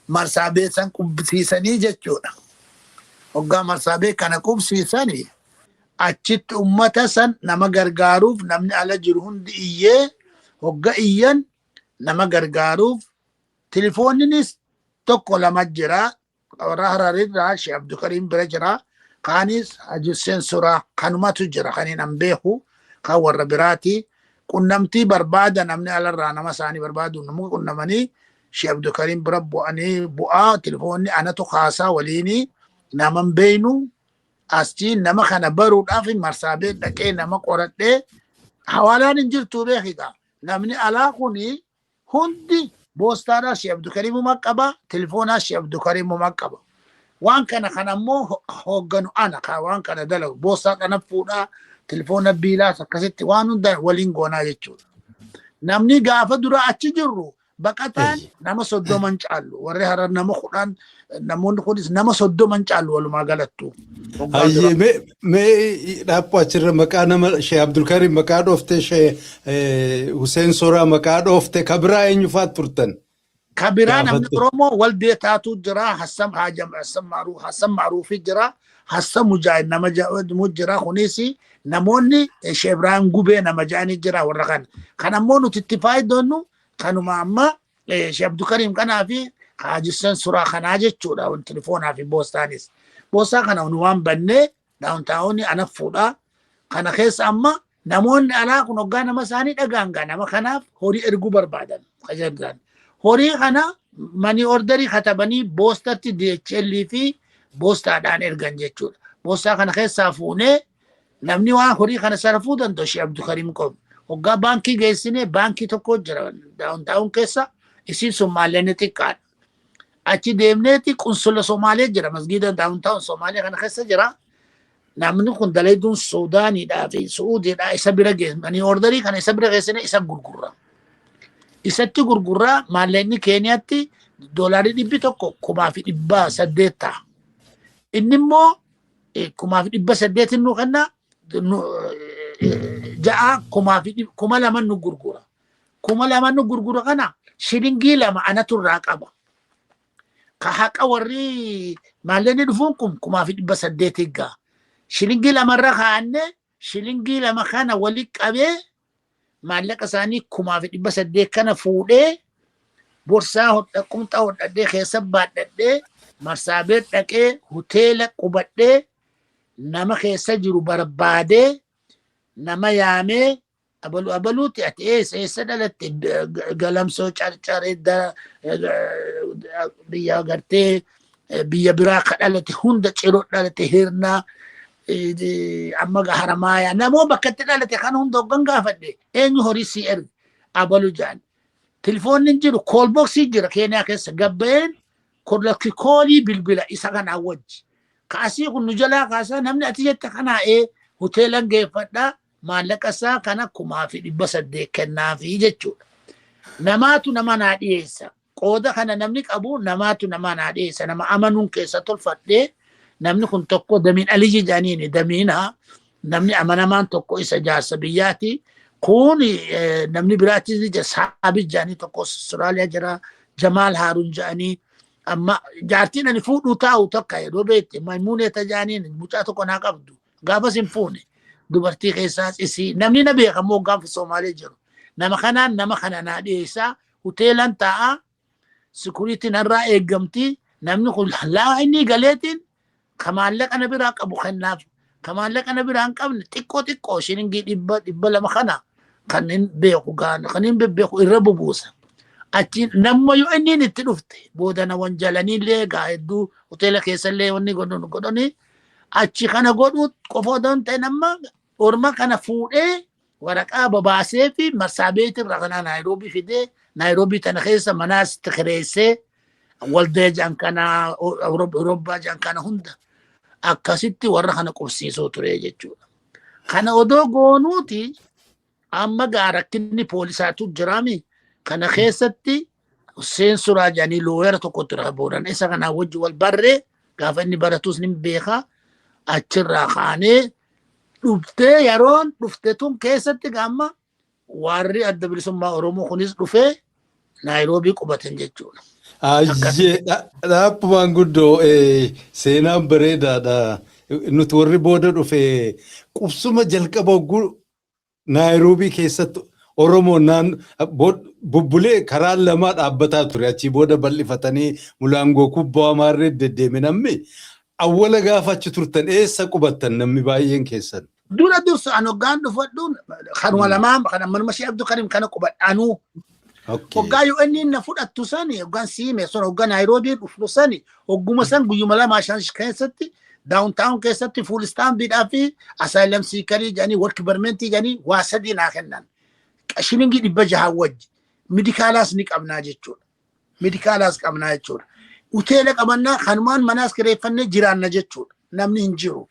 Speaker 3: marsaa beesan qubsiisanii jechuudha. Hoggaa marsaa kana qubsiisanii achitti ummata san nama gargaaruuf namni ala jiru hundi iyyee, hogga iyyan nama gargaaruuf tilifoonninis tokko lama jira. Warra Hararirraa Shee Abdulkariim bira jira. Kaanis Haji Hussein Suraa kanumatu jira kan hin beeku kan warra biraati. Qunnamtii barbaada namni alarraa nama isaanii barbaadu nama qunnamanii Shee Abdulkariim bira bu'anii bu'aa tilifoonni anatu kaasaa waliini nama hin beeynu asii nama kana baruudhaaf marsaabee dhaqee nama qoradhee hawaalaan hin jirtu beekita. Namni alaa kuni hundi boostaadhaa Shee Abdulkariimuma qaba, tilifoonaa Shee Abdulkariimuma qaba. Waan kana kan ammoo hoogganu ana kan waan kana dalagu boostaa kana fuudhaa, tilifoona biilaas akkasitti waan hunda waliin goonaa jechuudha. Namni gaafa dura achi jirru baqataan nama 30n caallu, warri Harar nama 10, namoonni kunis nama 30n caallu walumaa galattu.
Speaker 2: Hayyee, mee dhaabboo achirra maqaa nama Shee Abdulkarim maqaa dhoofte, Shee Hussein Soraa maqaa dhoofte, kabiraa eenyu fa'aa turtan?
Speaker 3: Kabiraa namni Oromoo waldee taatu jira, Hassam Haajam, Hassam Maaruuf, Hassam Maaruufi jira, Hassam Mujaahid nama jedhamu jira. Kunis namoonni Shee Ibrahim Gubee nama jedhanii jira warra kana. Kan ammoo nuti itti fayyadamnu kanuma amma Shee Abdulkarim kanaa fi Haji Hussein Suraa kanaa jechuudha telefoonaa fi boostaanis. Boostaa kana nu waan bannee downtown ana fuudhaa. Kana keessa amma namoonni alaa kun hoggaa nama isaanii dhagaan gaa nama kanaaf horii erguu barbaadan. Horii kana money orderii katabanii boostatti DHL fi boostaadhaan ergan jechuudha. Boostaa kana keessaa fuunee namni waan horii kana sarafuu danda'u Shee Abdulkarim qofa. Hoggaa baankii geessine baankii tokko jira downtown keessa, isiin sun maallaqni xiqqaadha. Achi deemneeti qunsula Somaalee jira, masgiida downtown Somaalee kana keessa jira. Namni kun dalaydun Suudaaniidhaa fi Su'uudiidhaa isa bira geessanii orderii kana isa bira geessine isa gurgurra. Isatti gurgurraa maallaqni Keeniyaatti doolaarii 100 1,800 ta'a. Inni immoo 1,800 nu kenna, ja'a kumaa fi 2,000 nu gurgura. 2,000 nu gurgura kana shilingii 2 anatu irraa qaba. Ka haqa warri maallaqni dhufuun kun 1,800 gaa. Shilingii lamarra kaa'annee shilingii 2 kana wali qabee maallaqa isaanii 1,800 kana fuudhee borsaa hodha qumxaa hodhadhee keessa baadhadhee marsaabee dhaqee hoteela qubadhee nama keessa jiru barbaadee nama yaamee abalu abaluuti, ati eessa eessa dhalatte? Galamsoo Carcaree biyya agartee biyya biraa ka dhalate hunda, Ciroo dhalate, Hirnaa, amma Haramaayaa, namoo bakka itti dhalate kan hunda hoggan gaafadhe, eenyu horii sii erge? Abalu jedhan. Tilifoonni hin jiru, call boxii jira Keeniyaa keessa, gabbayeen lakki callii bilbila isa kanaa wajji. Kaasii kun nu jalaa kaasaa, namni ati jette kanaa ee hoteelan geeffadhaa, maallaqa isaa kana 1,800 kennaafi jechuudha. Namaatu nama naa dhiyeessa. Qooda kana namni qabu namaatu nama naa dhiyeessa. Nama amanuun keessa tolfadhee, namni kun tokko Damiin Aliyyi jedhaniini, Damiina namni amanamaan tokko isa jaarsa biyyaati. Kun namni biraattis ni jira. Saabit jedhanii tokko Austraaliyaa jira. Jamaal Haaruun jedhanii, amma jaartiin ani fuudhuu taa'u takka yeroo beekte Maimuunee jedhaniin, mucaa tokko naa qabdu. Gaafas hin fuune. Dubartii keessaas isii namni na beeka immoo gaafa Somaalee jiru. Nama kanaan nama kana naa dhiyeessaa, hoteelan taa'aa, security narraa eeggamti. Namni kun laa inni galeetiin ka maallaqa na biraa qabu kennaaf, ka maallaqa na biraa hin qabne xiqqoo xiqqoo shilingii 100, 200 kana kan hin beeku gaana kan hin bebbeeku irra bubuusa. Achi namma yoo inni itti dhufte booda na wanjalaniillee gaa hedduu hoteela keessallee wanni godhan godhanii achi kana godhuu qofa odoo hin ta'in, amma orma kana fuudhee waraqaa babaasee fi Marsaabeet irraa kana Naayiroobii fidee, Naayiroobii tana keessa manaas kireessee, Waldee jedhan kana, Awurooppaa jedhan kana hunda akkasitti warra kana qubsiisuu ture jechuudha. Kana odoo goonuuti amma gaa rakkinni poolisaatu jiraami. Kana keessatti Hussein Suraa jedhanii lawyer tokko ture boodan, isa kanaa wajji wal barree, gaafa inni baratus ni beeka. Achirraa kaanee dhuftee, yeroon dhufte tun keessatti gaamma warri Adda Bilisummaa Oromoo kunis dhufee Naayiroobii qubatan jechuudha.
Speaker 2: Ayyee, dhaabbumaan guddoo seenaan bareedaadha. Nuti warri booda dhufe qubsuma jalqaba hogguu Naayiroobii keessatti Oromoon naan bubbulee karaan lamaa dhaabbataa ture. Achii booda bal'ifatanii Mulaangoo kubbaa maarree deddeeme namni. Awwala gaafa achi turtan eessa qubattan namni baay'een keessan?
Speaker 3: Dura dursa an hoggaan dhufadhuun kanuma lamaan kan manuma Shee Abduu Karim kana qubadhaanuu. Hoggaa yoo inni na fudhattu sani, hoggaan siime sun, hoggaa Naayiroobii dhufnu sani, hogguma san guyyuma lamaa shan keessatti downtown keessatti food stampiidhaa fi asylum seekerii jedhanii, work permitii jedhanii, waa sadii naa kennan. Shilingii 600 wajji. Medicalaas ni qabnaa jechuudha. Medicalaas qabnaa jechuudha. Hoteela qabannaa, kanumaan manaas kireeffannee jiraanna jechuudha. Namni hin jiru.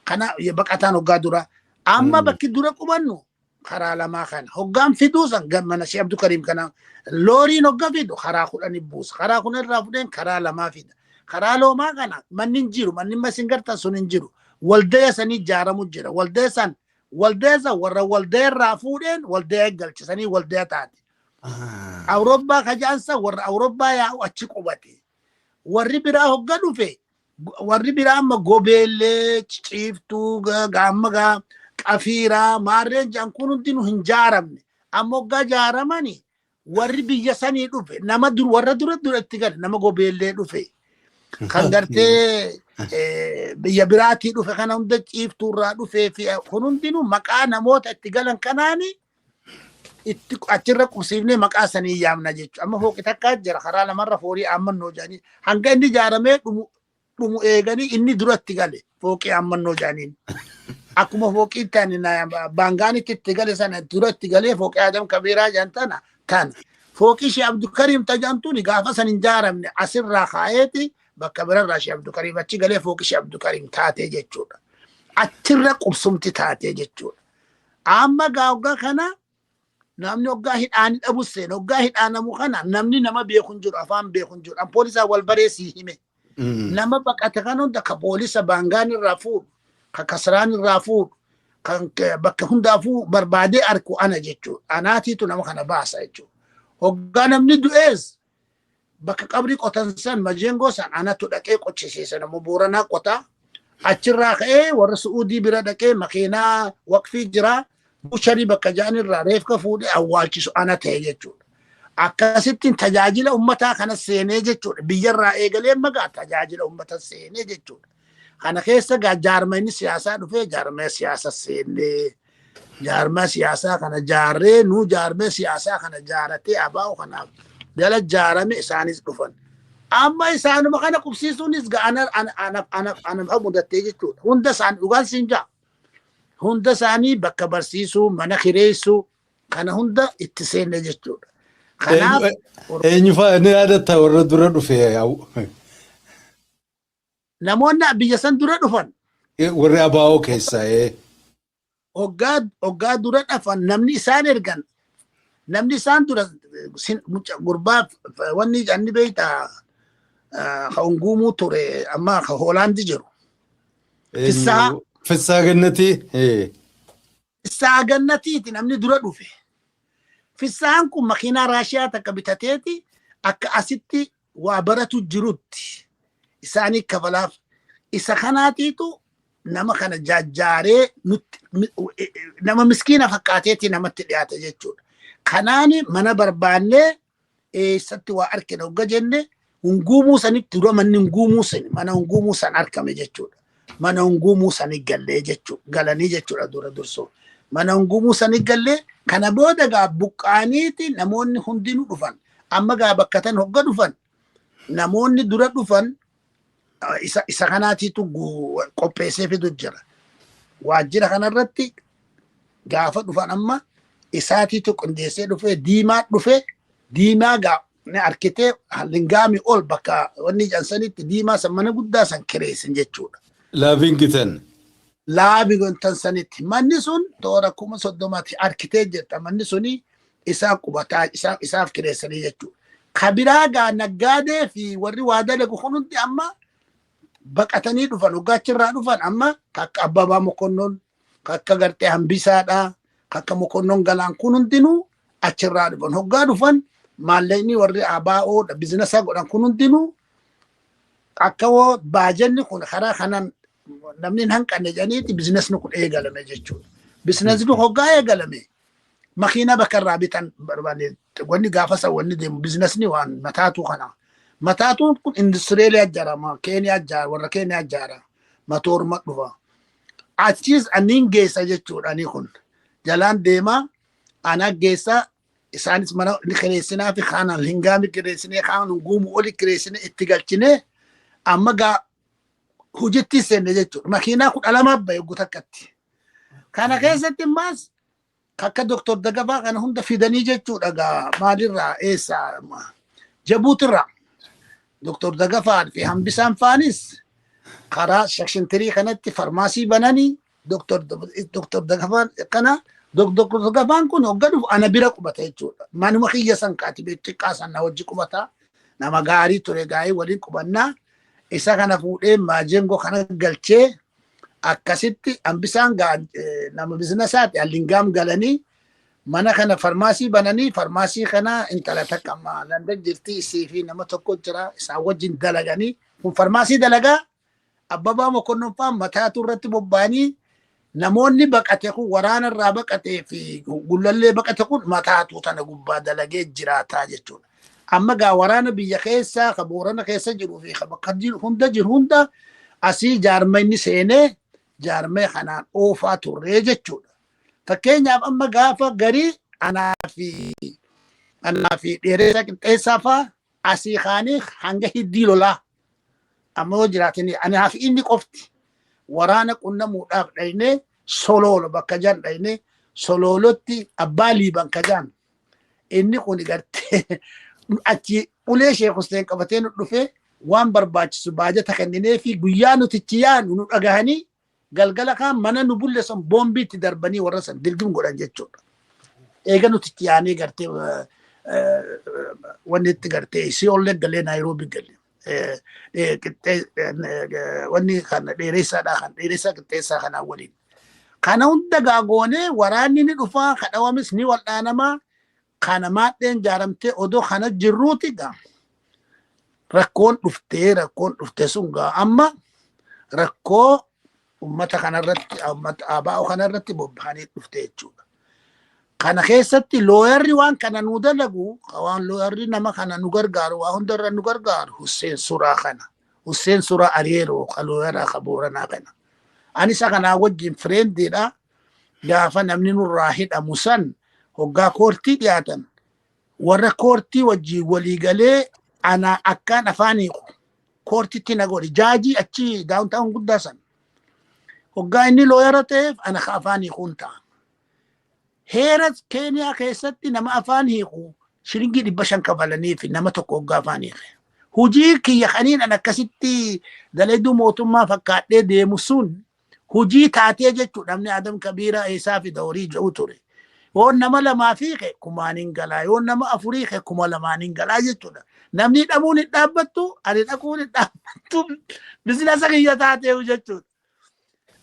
Speaker 3: Kana baqataan hoggaa dura. Amma bakki dura qubannu karaa lamaa kana. Hoggaan fiduu san mana Shee Abduu Kariim kana looriin hogga fidu karaa 10 buusa. Karaa 10 irraa fudheen karaa lamaa fida. Karaa loomaa kana manni hin jiru. Manni masin gartan sun hin jiru. Waldaya sanii ijaaramu jira. Waldaya san warra waldaya irraa fuudheen waldaya galchisanii waldaya taate. Awurooppaa kajaansa warra Awurooppaa yaa'u achi qubate. Warri biraa hogga dhufe, warri biraa amma Gobeellee, Ciiftuu, gaamma gaa Qafiiraa, maarreen jedhan kun hundinuu hin jaaramne. Amma hoggaa jaaramani warri biyya sanii dhufe nama dur warra dura dura itti gale, nama Gobeellee dhufe. Kan gartee biyya biraatii dhufe kana hunda, Ciiftuurraa dhufee fi kun hundinuu maqaa namoota itti galan kanaani itti achirra qubsiifnee maqaa sanii yaamna jechuudha. Amma fooqi takkaa jira karaa lamarra, foorii ammannoo jedhanii, hanga inni ijaaramee dhumu dhumu eeganii inni duratti gale fooqii ammannoo jedhaniin. Akkuma fooqii tani baangaanitti itti gale sana duratti galee fooqii Adam Kabiiraa jedhan tana. Fooqii Shee Abdulkariim tajaantuuni gaafa san hin ijaaramne, asirraa kaa'eeti bakka birarraa Shee Abdulkariim achi galee fooqii Shee Abdulkariim taatee jechuudha. Achirra qubsumti taatee jechuudha. Amma gaa hoggaa kana namni hoggaa hidhaani dhabu seena, hoggaa hidhaanamu kana namni nama beeku hin jiru, afaan beeku hin jiru. An poolisaa wal baree sii hime. Nama baqate kan hunda ka poolisa Baangaan irraa fuudhu, ka Kasraan irraa fuudhu, kan bakka hundaafuu barbaadee arku ana jechuudha. Anaatiitu nama kana baasa jechuudha. Hoggaa namni du'ees bakka qabrii qotan san, majeengoo san, anatu dhaqee qochisiisa. Nama Booranaa qotaa. Achirraa ka'ee warra Su'uudii bira dhaqee, makiinaa waqfii jira, butchery bakka ja'an irraa reefka fuudhee awwaalchisu ana ta'e jechuudha. Akkasittiin tajaajila ummataa kana seenee jechuudha. Biyyarraa eegalee magaa tajaajila ummata seenee jechuudha. Kana keessa gaa jaarmayni siyaasaa dhufee jaarmaya siyaasa seennee, jaarmaya siyaasaa kana jaarree, nuu jaarmaya siyaasaa kana jaaratee abaa'u kanaaf jala jaarame, isaanis dhufan. Amma isaanuma kana qubsiisuunis gaa ana ana ana ana ana mudattee jechuudha. Hunda isaanii dhugaan siin jaa. Hunda isaanii bakka barsiisuu, mana kireessuu kana hunda itti seenne jechuudha. Kanaaf
Speaker 2: Eenyu fa'aa ni yaadatta warra dura dhufe?
Speaker 3: Namoonni biyya san dura dhufan.
Speaker 2: Warri abaa'oo keessaa.
Speaker 3: Hoggaa dura dhafan namni isaan ergan Namni isaan dura gurbaa wanni anni beektaa ka Unguumuu ture, amma ka Hoolaandi jiru. Fissaa.
Speaker 2: Fissaa Gannatii.
Speaker 3: Fissaa Gannatiiti namni dura dhufe. Fissaan kun makiinaa Raashiyaa takka bitateeti akka asitti waa baratu jirutti isaanii kafalaaf. Isa kanaatiitu nama kana jaajjaaree nutti nama miskiina fakkaateeti namatti dhiyaate jechuudha. Kanaani mana barbaannee eessatti waa argina hogga jenne, Unguumuu sanitti dura manni Unguumuu sani, mana Unguumuu san argame jechuudha. Mana Unguumuu sani gallee jechuudha. Galanii jechuudha dura dursoo. Mana Unguumuu sani gallee, kana booda gaa buqqaaniiti namoonni hundinuu dhufan. Amma gaa bakka tan hogga dhufan, namoonni dura dhufan isa kanaatiitu qopheessee fidu jira. Waajjira kanarratti gaafa dhufan amma isaatiitu qindeessee dhufee, diimaa dhufee, diimaa gaa ni arkitee lingaami ol bakka wanni jansanitti diimaa san mana guddaa san kireessan jechuudha.
Speaker 2: Laavingitan.
Speaker 3: Laavingitan sanitti manni sun toora 30,000tti arkitee jirta, manni suni isaa qubataa isaaf kireessanii jechuudha. Kabiraa gaa naggaadee fi warri waa dalagu kun hundi amma baqatanii dhufan, hoggaachirraa dhufan, amma kakka Abbabaa Mokonnon, kakka gartee Hambisaadhaa, kakka Mokonnon Galaan kun hundinuu achirraa dhufan. Hoggaa dhufan maallaqni warri ABO bizinasa godhan kun hundinuu akka woo baajanni kun karaa kanaan namni hin hanqanne jedhaniiti bizinasni kun eegalame jechuudha. Bizinasni hoggaa eegalame makiina bakka irraa bitan barbaanne, wanni gaafa san wanni deemu bizinasni waan mataatuu kana. Mataatuun kun industireeliyaa ijaarama, Keeniyaa ijaara, warra Keeniyaa ijaara, matoorma dhufa. Achiis aniin geessa jechuudha, ani kun. Jalaan deemaa, ana geessa, isaanis mana ni kireessinaa fi kaan hingaami kireessinee, kaan guumu oli kireessinee itti galchinee, amma gaa hojiitti seenne jechuudha. Makiinaa 12 bahe guutakkatti. Kana keessatti immaas akka Doktor Dagafaa kana hunda fidanii jechuudha, gaa maalirraa, eessa, Jabuutirraa. Doktor Dagafaa fi Hambisaan faanis karaa section 3 kanatti farmaasii bananii, Doktor Dagafaan kana, Doktor Dagafaan kun hogga dhufu ana bira qubata jechuudha. Manuma kiyya san kaati xiqqaa san na wajji qubata. Nama gaarii ture, gaa'ii waliin qubannaa. Isa kana fuudhee maajengoo kana galchee, akkasitti Hambisaan nama bizinasaati, allingaam galanii mana kana farmaasii bananii, farmaasii kana intala takka amma Landan jirti, isii fi nama tokko jira, isaan wajjin dalaganii, kun farmaasii dalagaa, Abbabaa Mokonnon fa'aa mataatu irratti bobba'anii, namoonni baqate kun, waraana irraa baqatee fi Gullallee baqate kun mataatu tana gubbaa dalagee jiraataa jechuudha. Amma gaa waraana biyya keessaa ka Boorana keessa jiruu fi ka bakka jiru hunda jiru hunda asii jaarmayni seenee jaarmee kanaan oofaa turree jechuudha. Fakkeenyaaf amma gaafa garii anaa fi Dheeressaa Qixxeessaa fa'aa asii kaanii hanga Hiddii Lolaa amma yoo jiraatanii, anaa fi inni qofti waraana qunnamuudhaaf dhaynee, Soloolo bakka jaan dhaynee, Soloolotti Abbaa Liiban ka jaan inni kun gartee achi ulee Sheekh Hussein qabatee nu dhufee, waan barbaachisu baajata kenninee fi guyyaa nutichi yaanu nu dhagahanii, galgala kaan mana nu bulle san boombiitti darbanii warra san dirgim godhan jechuudha. Eega nutichi yaanee gartee wanni itti gartee Siyoollee galee, Naayiroobii galee. Wanni kan Dheeressaadhaa, kan Dheeressaa Qixxeessaa kanaa waliin. Kana hunda gaagoonee waraanni ni dhufaa, kadhawamis ni wal'aanamaa, kana maadheen jaaramtee odoo kana jirruuti gaa rakkoon dhuftee, rakkoon dhuftee sun gaa amma rakkoo ummata kanarratti, ummata ABO kanarratti bobba'anii dhufte jechuudha. Kana keessatti looyarri waan kana nu dalagu, waan looyarri nama kana nu gargaaru, waa hundarra nu gargaaru Husseen Suraa kana. Husseen Suraa Areeroo ka looyaraa ka Booranaa kana. Ani isa kanaa wajjin friendiidha. Gaafa namni nurraa hidhamu san hoggaa koortii dhiyaatan warra koortii wajjin walii galee ana akkaan afaan hiiku koortitti na godhe, jaajii achi downtown guddaa san. Hoggaa inni looyara ta'eef ana ka afaan hiikuun ta'a. Heera Keeniyaa keessatti nama afaan hiiku shilingii 500 kafalanii fi nama tokko hoggaa afaan hiike. Hujii kiyya kaniin an akkasitti dalayduu mootummaa fakkaadhee deemu sun hujii taatee jechuudha. Namni Adam Kabiiraa eessaa fida horii jedhu ture. Yoo nama lamaa fiiqe kumaan hin galaa. Yoo nama afurii hiike 2000 hin galaa jechuudha. Namni hidhamuun hin dhaabbattu, ani dhaquun hin dhaabbattu, bizinasa kiyya taateehu jechuudha.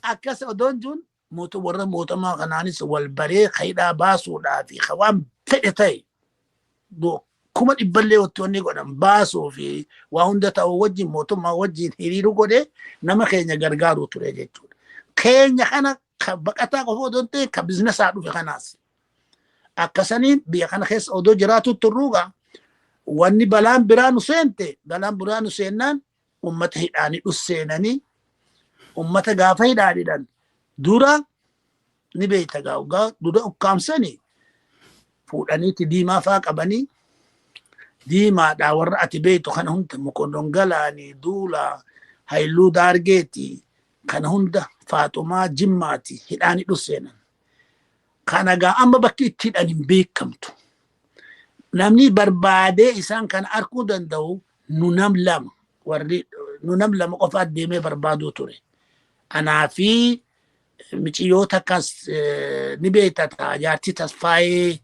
Speaker 3: Akkas odoon tun mootu warra mootummaa kanaanis wal baree hidhaa baasuudhaa fi waan fedhe ta'e 100,000llee wanti wanni godhan baasuu fi waa hunda ta'uu wajjin mootummaa wajjin hiriiruu godhee nama keenya gargaaruu ture jechuudha. Keenya kana ka baqataa qofa odoo hin ta'in ka bizinesaa dhufe kanaas. Akkasaniin biyya kana keessa odoo jiraatu turruugaa wanni balaan biraa nu seente, balaan biraa nu seennaan ummata hidhaanii dhusseenanii, ummata gaafa hidhaan hidhan dura ni beekta, gaa dura ukkaamsanii fuudhaniiti diimaa faa qabanii, diimaadhaa warra ati beektu kana hunda, Mokonnon Galaanii, Duulaa Hayluu, Daargeeti, kana hunda, Faaxumaa Jimmaati hidhaanii dhusseenan. Kana gaa amma bakki itti hidhan hin beekamtu. Namni barbaadee isaan kana arguu danda'u nu nam lama, warri nu nam lama qofaa deemee barbaaduu ture. Anaa fi miciyyoo takkas ni beekta ta'a, jaartii Tasfaayee,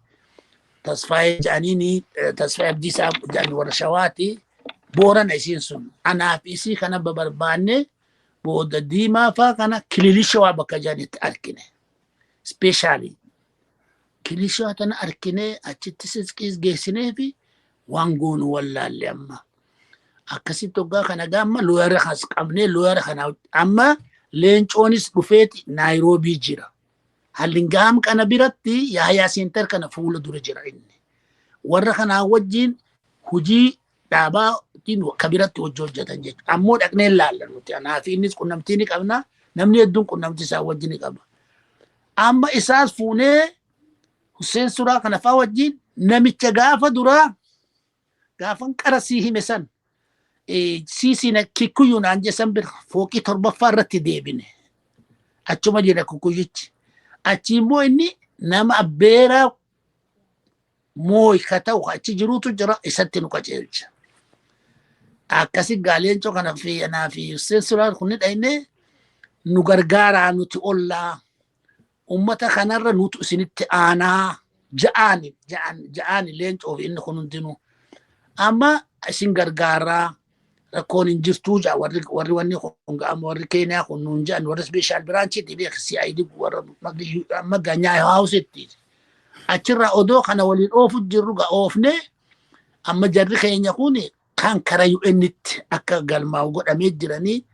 Speaker 3: Tasfaayee jedhaniini, Tasfaayee Abdiisaa jedhani, warra Shawaati. Boorana isiin sun. Anaa fi isii kana barbaanne booda diimaa faa kana Kililishawaa bakka jedhanitti argine. Specially. Kililishawaa tana argine, achitti sisqiis geessinee fi waan goonu wallaalle amma. Akkasitti hoggaa kana gaamma lawyer kas qabnee, lawyer kana amma Leencoonis dhufeeti Naayiroobii jira. Hallingaam kana biratti Yahyaa Center kana fuula dura jira inni. Warra kanaa wajjin hojii dhaabaatiin ka biratti hojii hojjetan jechuudha. Ammoo dhaqnee laalla nuti. Anaa fi innis qunnamtii ni qabna. Namni hedduun qunnamtii isaa wajjin ni qaba. Amma isaas fuunee Hussein Suraa kana faa wajjin namicha gaafa duraa gaafan qara sii hime san siisii Kikkuyyuu naan jesan bira fooqii torbaffaa irratti deebine. Achuma jira Kikkuyyichi. Achi immoo inni nama abbeeraa mooy ka ta'u achi jirutu jira, isatti nu qajeelcha. Akkasi gaa Leencoo kana fi anaa fi Hussein Suraa kun ni dhayne, nu gargaaraa, nuti ollaa ummata kanarra nutu isinitti aanaa ja'aani ja'an ja'aani Leencoo fi inni kun hundinuu. Amma isin gargaaraa, rakkoon hin jirtuu ja'a warri wanni kun ga'ama, warri Keeniyaa kun nuun ja'an, warri special branchiitti beek, CID, warra amma ganyaa haawusitti. Achirraa odoo kana waliin oofu jirru ga oofne, amma jarri keenya kun kan karaa UN'tti akka galmaa'u godhamee jiranii,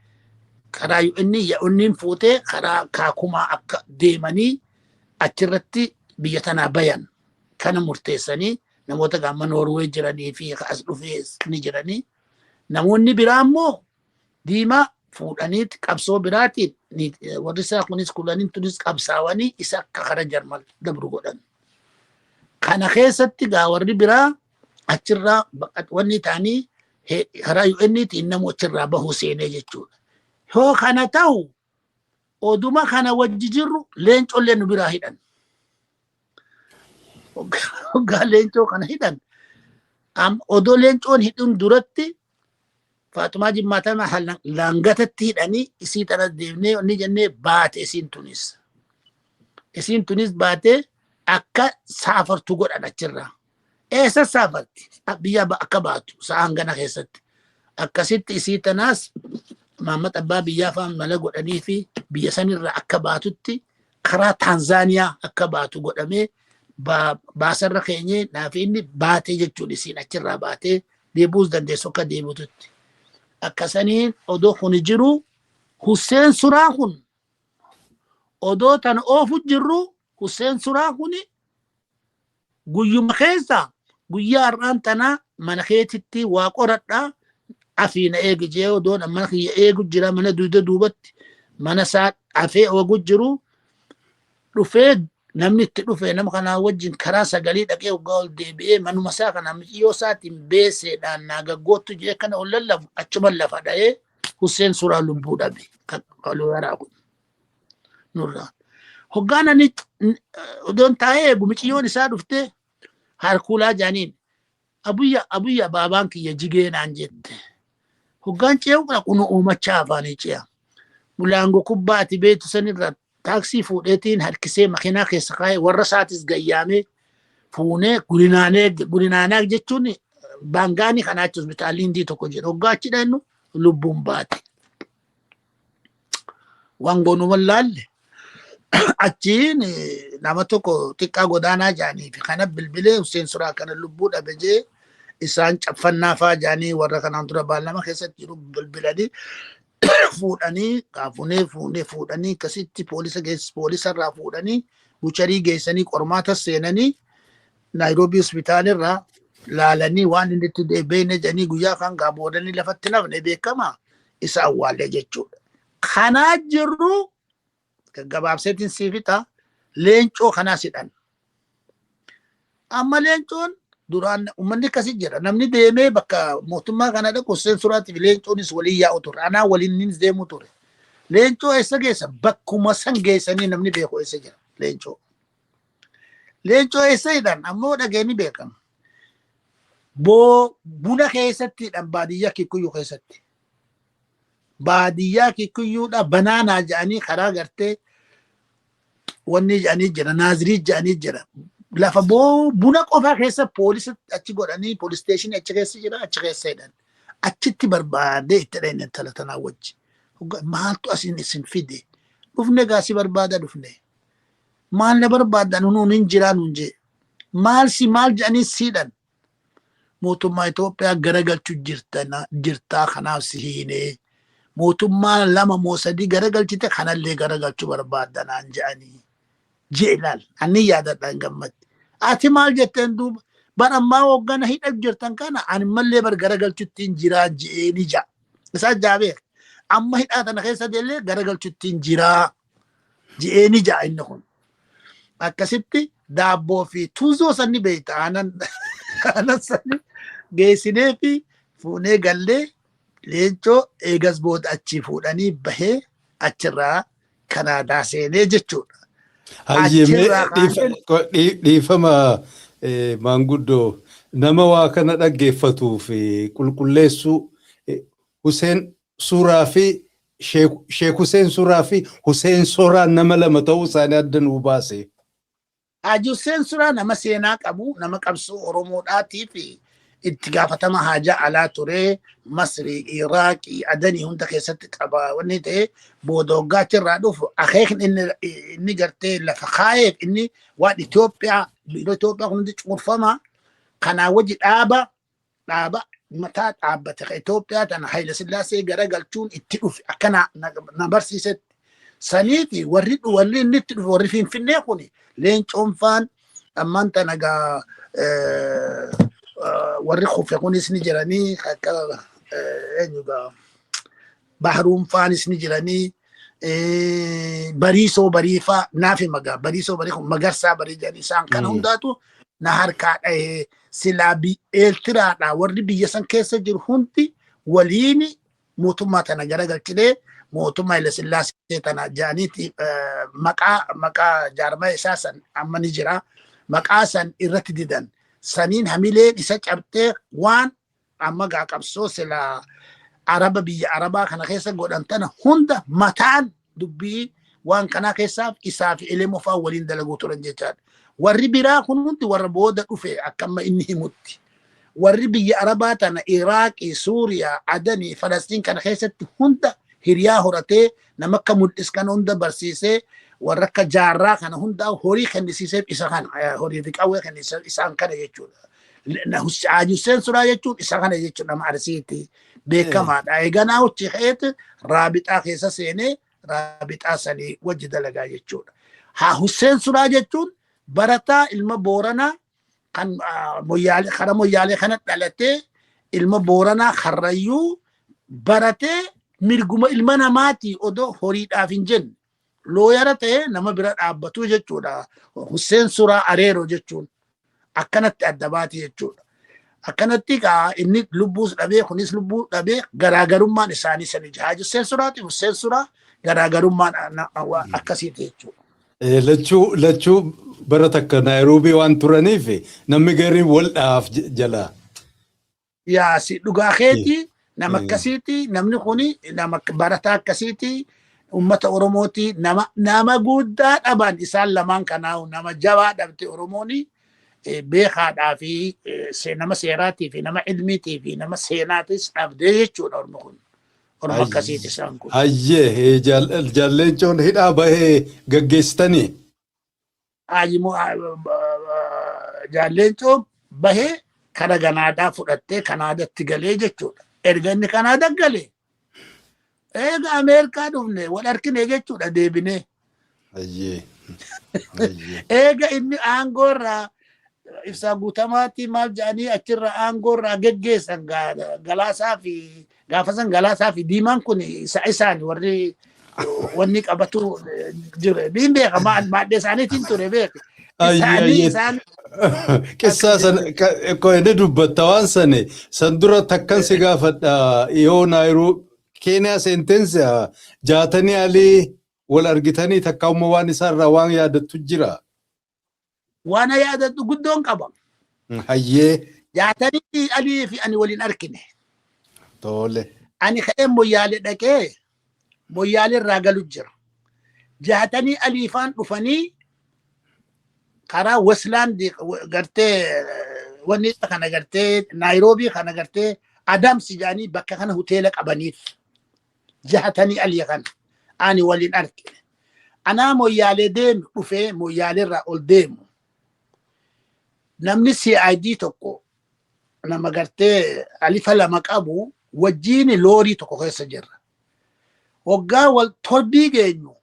Speaker 3: karaa UN UN'n fuutee karaa kaakumaa akka deemanii achirratti biyya tanaa bayan kana murteessanii, namoota gaama Noorwee jiranii fi as dhufee ni jiranii. Namoonni biraa immoo diimaa fuudhaniiti qabsoo biraatiin warri isaa kunis kulaniin tunis qabsaawanii isa akka kara Jarman dabru godhan. Kana keessatti gaa warri biraa achirraa wanni ta'anii karaa UN'tiin namu achirraa bahuu seenee jechuudha. Yoo kana ta'u oduma kana wajji jirru Leencollee nu biraa hidhan. Hoggaa Leencoo kana hidhan, odoo Leencoon hidhuun duratti Faatumaa Jimmaa tana laangatatti hidhanii, isii tana deemnee inni jennee baate isiin tunis. Isiin tunis baatee akka saafartu godhan achirraa. Eessa saafarti? Biyya akka baatu sa'a hangana keessatti. Akkasitti isii tanaas Maammat Abbaa biyyaa fa'aa mala godhanii fi biyya sanirraa akka baatutti karaa Taanzaaniyaa akka baatu godhamee, baasarra keenyee naaf inni baatee jechuun isiin achirraa baatee deebi'uus dandeessu akka deebi'ututti. Akkasaniin odoo kun jiru Hussein Suraa kun odoo tana oofu jirru, Hussein Suraa kun guyyuma keessa guyyaa har'aan tanaa mana keetitti waa qoradhaa afiina eegi jee, odoon mana kiyya eegu jira, mana dugda duubatti mana isaa afee eegu jiru dhufee, namni itti dhufe nama kanaa wajjin karaa sagalii dhaqee waggaa ol deebi'ee manuma isaa kana micciyoo isaatiin beeseedhaan naa gaggoottu jee kana ol lallabu, achuma lafa dha'ee Hussein Suraa lubbuu dhabe kan lawyeraa kun nurraa. Hoggaan ani odoon taa'ee eegu miciyyoon isaa dhuftee harkuulaa jaaniin, "Abuyya, abuyya, baabaan kiyya jigee," naan jette. Hoggaan ce'u kun uumachaa afaanii ce'a. Mulaango kubbaa ati beektu sanirra Taaksii fuudheetiin harkisee makiinaa keessa kaa'ee warra isaatis gayyaamee fuunee gurinaanee gurinaanaa jechuun baangaanii kanaa achi hospitaalli hindii tokko jedhu hoggaa achi dhaqnu lubbuun baate. Waan goonu wallaalle achiin nama tokko xiqqaa godaanaa jaanii fi kana bilbilee Hussein Suraa kana lubbuu dhabe jee isaan caffannaa faa jaanii warra kanaan dura baallama keessatti jiru bilbilanii fuudhanii kaafunee fuunee fuudhanii akkasitti poolisa geess poolisarraa fuudhanii bucharii geessanii qormaata seenanii Naayiroobii hospitaalirraa laalanii waan inni itti deebiine jedhanii guyyaa kan gaa boodanii lafatti nafne beekama isa awwaalle jechuudha. Kanaa jirru gaggabaabseetiin sii fixa leencoo kanaas hidhan. Amma leencoon duraan uummanni akkasii jira. Namni deemee bakka mootummaa kana dhaqu Hussein Suraatiif leencoonis waliin yaa'u ture. Anaa waliinis deemu ture. Leencoo eessa geessa? Bakkuma san geessanii namni beeku eessa jira leencoo. Leencoo eessa hidhan? Ammoo dhageenyi beekama. Boo buna keessatti hidhan baadiyyaa Kikuyyuu keessatti. Baadiyyaa Kikuyyuudha banaanaa jedhanii karaa gartee wanni jedhanii jira naazirii jedhanii jira. Lafa boo buna qofaa keessa poolisa achi godhanii poolis isteeshinii achi keessa jira achi keessa hidhan. Achitti barbaadee itti dhayne intala tanaa wajji. Maaltu asin isin fide? Dhufne gaasii barbaada dhufne. Maal na barbaadda nuun hin jiraa nuun jee. Maal si maal jedhanii siidhan. Mootummaa Itoophiyaa garagalchu jirtaa kanaaf si hiinee. Mootummaa lama moo sadii garagalchite kanallee garagalchuu barbaadda naan jedhanii. Jee ilaal ani yaadadha hin gammadde. Ati maal jetteen duuba bar ammaa hoggana hidha jirtan kana ani mallee bar garagalchutti hin jiraa je'ee ni ja'a. Isaa jaabee amma hidhaa tana keessa deellee garagalchutti hin jiraa je'ee ni ja'a inni kun. Akkasitti daabboo fi tuuzoo sanni beekta aanan aanan sanni geessinee fi fuunee gallee leencoo eegas booda achii fuudhanii bahee achirraa Kanaadaa seenee jechuudha.
Speaker 2: Hayyee
Speaker 3: Achirraa kaanee
Speaker 2: dhiifama maanguddoo nama waa kana dhaggeeffatuu fi qulqulleessuu Huseen Suuraa fi Sheek Huseen Suuraa fi Huseen Sooraan nama lama ta'uu isaanii adda nuu baase.
Speaker 3: Haji Hussein Suraa nama seenaa qabu, nama qabsoo Oromoodhaatii fi itti gaafatama haajaa alaa ture, Masrii, Iraaqii, Adanii hunda keessatti qaba wanni ta'e booda waggaa achirraa dhufu akeekni inni gartee lafa kaayeef inni waan Itoophiyaa, yeroo Itoophiyaa kun hundi cunqurfama kanaa wajji dhaaba dhaaba mataa dhaabbate ka Itoophiyaa tana Hayila Sillaasee garagalchuun itti dhufe akka na barsiisetti. Saniifi warri inni itti dhufe warri Finfinnee kun leencoon faan ammaan tana gaa warri kufe kunis ni jiranii akka eenyu gaa Bahruun faanis ni jiranii bariisoo bariifaa naaf hima gaa bariisoo barii kun magarsaa barii jedhanii isaan kana hundaatu na harkaa dhahee silaa eeltiraadhaa warri biyya san keessa jiru hundi waliin mootummaa tana garagalchinee mootummaa Haile Sillaasee tana jedhaniiti maqaa jaarmaya isaa san amma ni jira maqaa san irratti didan saniin hamileen isa cabxee waan amma gaa qabsoo silaa araba biyya arabaa kana keessa godhan tana hunda mataan dubbii waan kanaa keessaaf isaa fi elemoo fa'aa waliin dalaguu turan jechaadha. Warri biraa kun hundi warra booda dhufe akka amma inni himutti. Warri biyya arabaa tana Iraaqii, Suuriyaa, Adanii, Falastiin kana keessatti hunda hiriyaa horatee nama akka mul'is kana hunda barsiisee warra akka jaarraa kana hunda horii kennisiiseef isa kana horii fi qawwee kennisiiseef isaan kana jechuudha. Haji Hussein Suraa jechuun isa kana jechuudha nama Arsiiti beekamaadha. Eeganaa hojii ka'eeti raabixaa keessa seenee raabixaa sanii wajji dalagaa jechuudha. Haa Hussein Suraa jechuun barataa ilma Booranaa kan moyyaalee kara moyyaalee kana dhalatee ilma Booranaa Karrayyuu baratee mirguma ilma namaatii odoo horiidhaaf hin jenne looyara ta'ee nama bira dhaabbatuu jechuudha. Hussein Suraa Areeroo jechuun akkanatti adda baati jechuudha. Akkanatti kaa inni lubbuus dhabee kunis lubbuu dhabee garaagarummaan isaanii sani Haji Hussein Suraati Hussein Suraa garaagarummaan akkasiiti jechuudha.
Speaker 2: Lachuu bara takka Naayiroobii waan turaniif namni gariin wal dhahaaf jalaa.
Speaker 3: Yaa si dhugaa keeti nama akkasiiti namni kuni nama barataa akkasiiti Uummata Oromooti nama guddaa dhaban isaan lamaan kanaa, nama jabaa dhabte Oromooni, beekaadhaa fi nama seeraatii fi nama ilmiitii fi nama seenaatis dhabdee jechuudha Ormo kun. Ormo akkasiiti isaan kun.
Speaker 2: Hayyee, Jaal Leencoon hidhaa bahee gaggeessitanii?
Speaker 3: Ayimoo, Jaal Leencoo bahee kara Kanaadaa fudhattee Kanaadatti galee jechuudha. Erga inni Kanaadaa galee, eega Ameerikaa dhufne wal argine jechuudha deebinee. Eega inni aangoo irraa Ibsaa Guutamaatti maal jedhanii achirra aangoo irraa geggeessan, Galaasaa fi gaafa san Galaasaa fi Diimaan kun isaan warri wanni qabatu jiru. Niin beeka, maadhee isaaniitiin ture beeka. Isaanii isaan.
Speaker 2: Qissaa sana inni dubbatta waan sani san dura takkan si gaafadha. Yoo Naayiroo Keeniyaa seentensa Jaatanii Alii wal argitanii takka immoo waan isaarraa waan yaadattu jira?
Speaker 3: Waan yaadadhu guddoon qaba.
Speaker 2: Hayyee.
Speaker 3: Jaatanii Alii fi ani waliin argine.
Speaker 2: Tole.
Speaker 3: Ani ka'ee Moyyaalee dhaqee Moyyaalee irraa galu jira. Jaatanii Alii faan dhufanii karaa Westland gartee wanni kana gartee Naayiroobii kana gartee Adamsi jedhanii bakka kana hoteela qabaniif. Jaatanii Alii kana ani waliin argine. Anaa Moyyaalee deemu dhufee Moyyaalee irraa ol deemu. Namni CID tokko nama gartee alifa lama qabu wajjiin loorii tokko keessa jirra. Waggaa wal torbii geenyu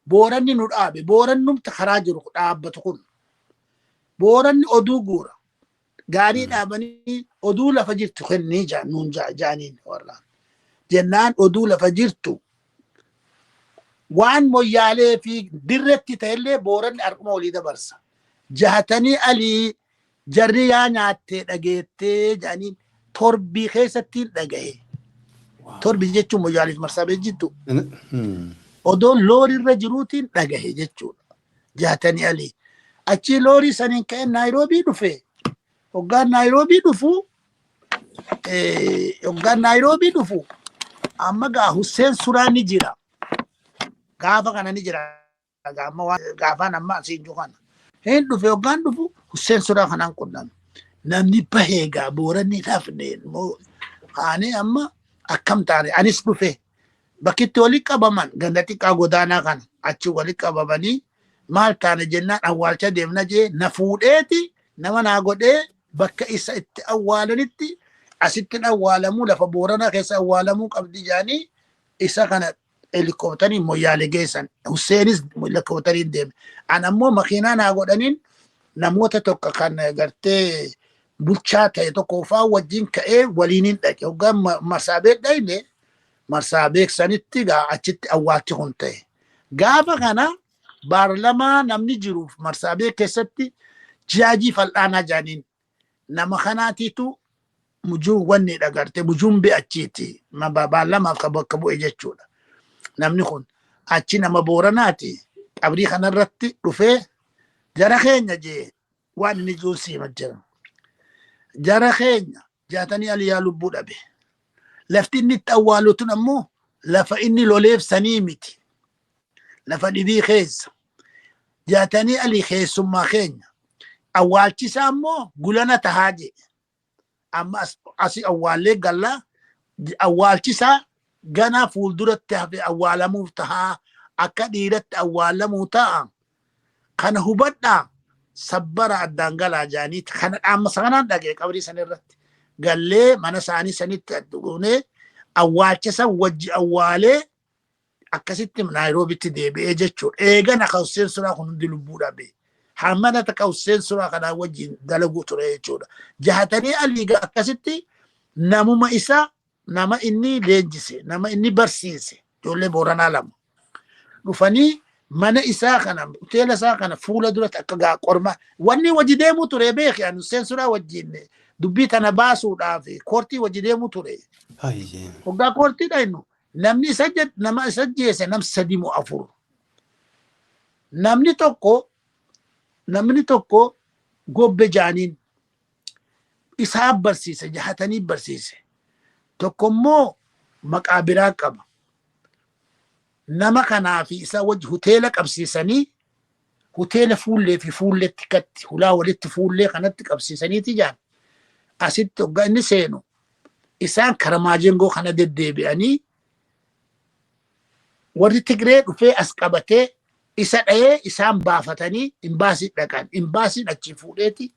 Speaker 3: Booranni nu dhaabe. Boorannumti karaa jiru dhaabbatu kun. Booranni oduu guura. Gaarii dhaabanii oduu lafa jirtu kennii nuun jaaniin warraan. Jennaan oduu lafa jirtu waan Moyyaalee fi dirretti ta'ellee Booranni harkuma walii dabarsa. Jaatanii Alii jarri yaa nyaattee dhageettee jedhaniin torbii keessatti dhagahe. Torbii jechuun Moyyaaleef Marsaabee jiddu. Odoon loorirra jiruutiin dhagahe jechuudha. Jaatanii Alii. Achii loorii saniin ka'ee Naayiroobii dhufe. Hoggaan Naayiroobii dhufu, hoggaan Naayiroobii dhufu amma gaa Husseen Suraa ni jira. Gaafa kana ni jira. Amma gaafaan amma asiin jiru kana. Hin dhufe, hoggaan dhufu Husseen Suraa kanaan qunname. Namni bahee gaa Booranni hafne kaanee amma akkam taane anis dhufe. Bakkitti walitti qabaman ganda xiqqaa godaanaa kana achi walitti qabamanii maal taane jennaan awwaalcha deemna jee na fuudheeti nama naa godhee bakka isa itti awwaalanitti, asittiin awwaalamuu lafa Booranaa keessa awwaalamuu qabdi jedhanii isa kana helikooптariin Moyyaalee geessan. Husseenis helikooптariin deeme. An ammoo makiinaa naa godhaniin namoota tokko kan gartee bulchaa ta'e tokko fa'aa wajjin ka'ee waliinin dhaqe. Hoggaan Marsaabee dhayne, Marsaabee sanitti gaa achitti awwaalchi kun ta'e. Gaafa kana baarlamaa namni jiruuf Marsaabee keessatti jaajii fal'aanaa jaaniin nama kanaatiitu mujuu wanni dhagarte mujumbe achiiti baarlamaaf kan bakka bu'e jechuudha. Namni kun achi nama Booranaati, qabrii kanarratti dhufee jara keenya jee waan inni jiru siima jira. Jara keenya, Jaatanii Aliyaa lubbuu dhabe. Lafti inni itti awwaalu tun ammoo lafa inni loleef sanii miti. Lafa dhibii keessa. Jaatanii Alii keessummaa keenya. Awwaalchisaa immoo gulana tahaa jee. Amma asii awwaallee gallaa, awwaalchisaa ganaa fuulduratti hafe awwaalamuuf tahaa, akka dhiiratti awwaalamuu ta'a. Kana hubadhaa, sabbara addaan galaa jaaniiti. Kana dhaammasa kanaan dhagee qabrii san irratti. Gallee mana isaanii sanitti dhugnee awwaalcha san wajji awwaalee akkasitti Naayiroobitti deebi'ee jechuudha. Eegana ka Husseen Suraa kun hundi lubbuu dhabe. Hammana takka Husseen Suraa kanaa wajjin dalaguu ture jechuudha. Jahatanii Aliigaa akkasitti namuma isaa, nama inni leenjise, nama inni barsiise, ijoollee Booranaa lama dhufanii mana isaa kana, hoteela isaa kana fuula duratti akka gaa qorma wanni wajji deemuu ture beeki. Ani Husseen Suraa wajjin dubbii tana baasuudhaaf koortii wajji deemuu ture. Hoggaa koortii dhaynu namni isa nama isa jeese nam sadi moo afur. Namni tokko gobbe jaaniin isaa barsiise, Jahatanii barsiise. Tokko immoo maqaa biraa qaba. Nama kanaa fi isa wajji hoteela qabsiisanii, hoteela fuullee fi fuulletti katti hulaa walitti fuullee kanatti qabsiisaniiti jaan. Asitti hoggaa inni seenu isaan karamaajengoo kana deddeebi'anii, warri Tigree dhufee as qabatee isa dha'ee, isaan baafatanii imbaasii dhaqan. Imbaasiin achi fuudheeti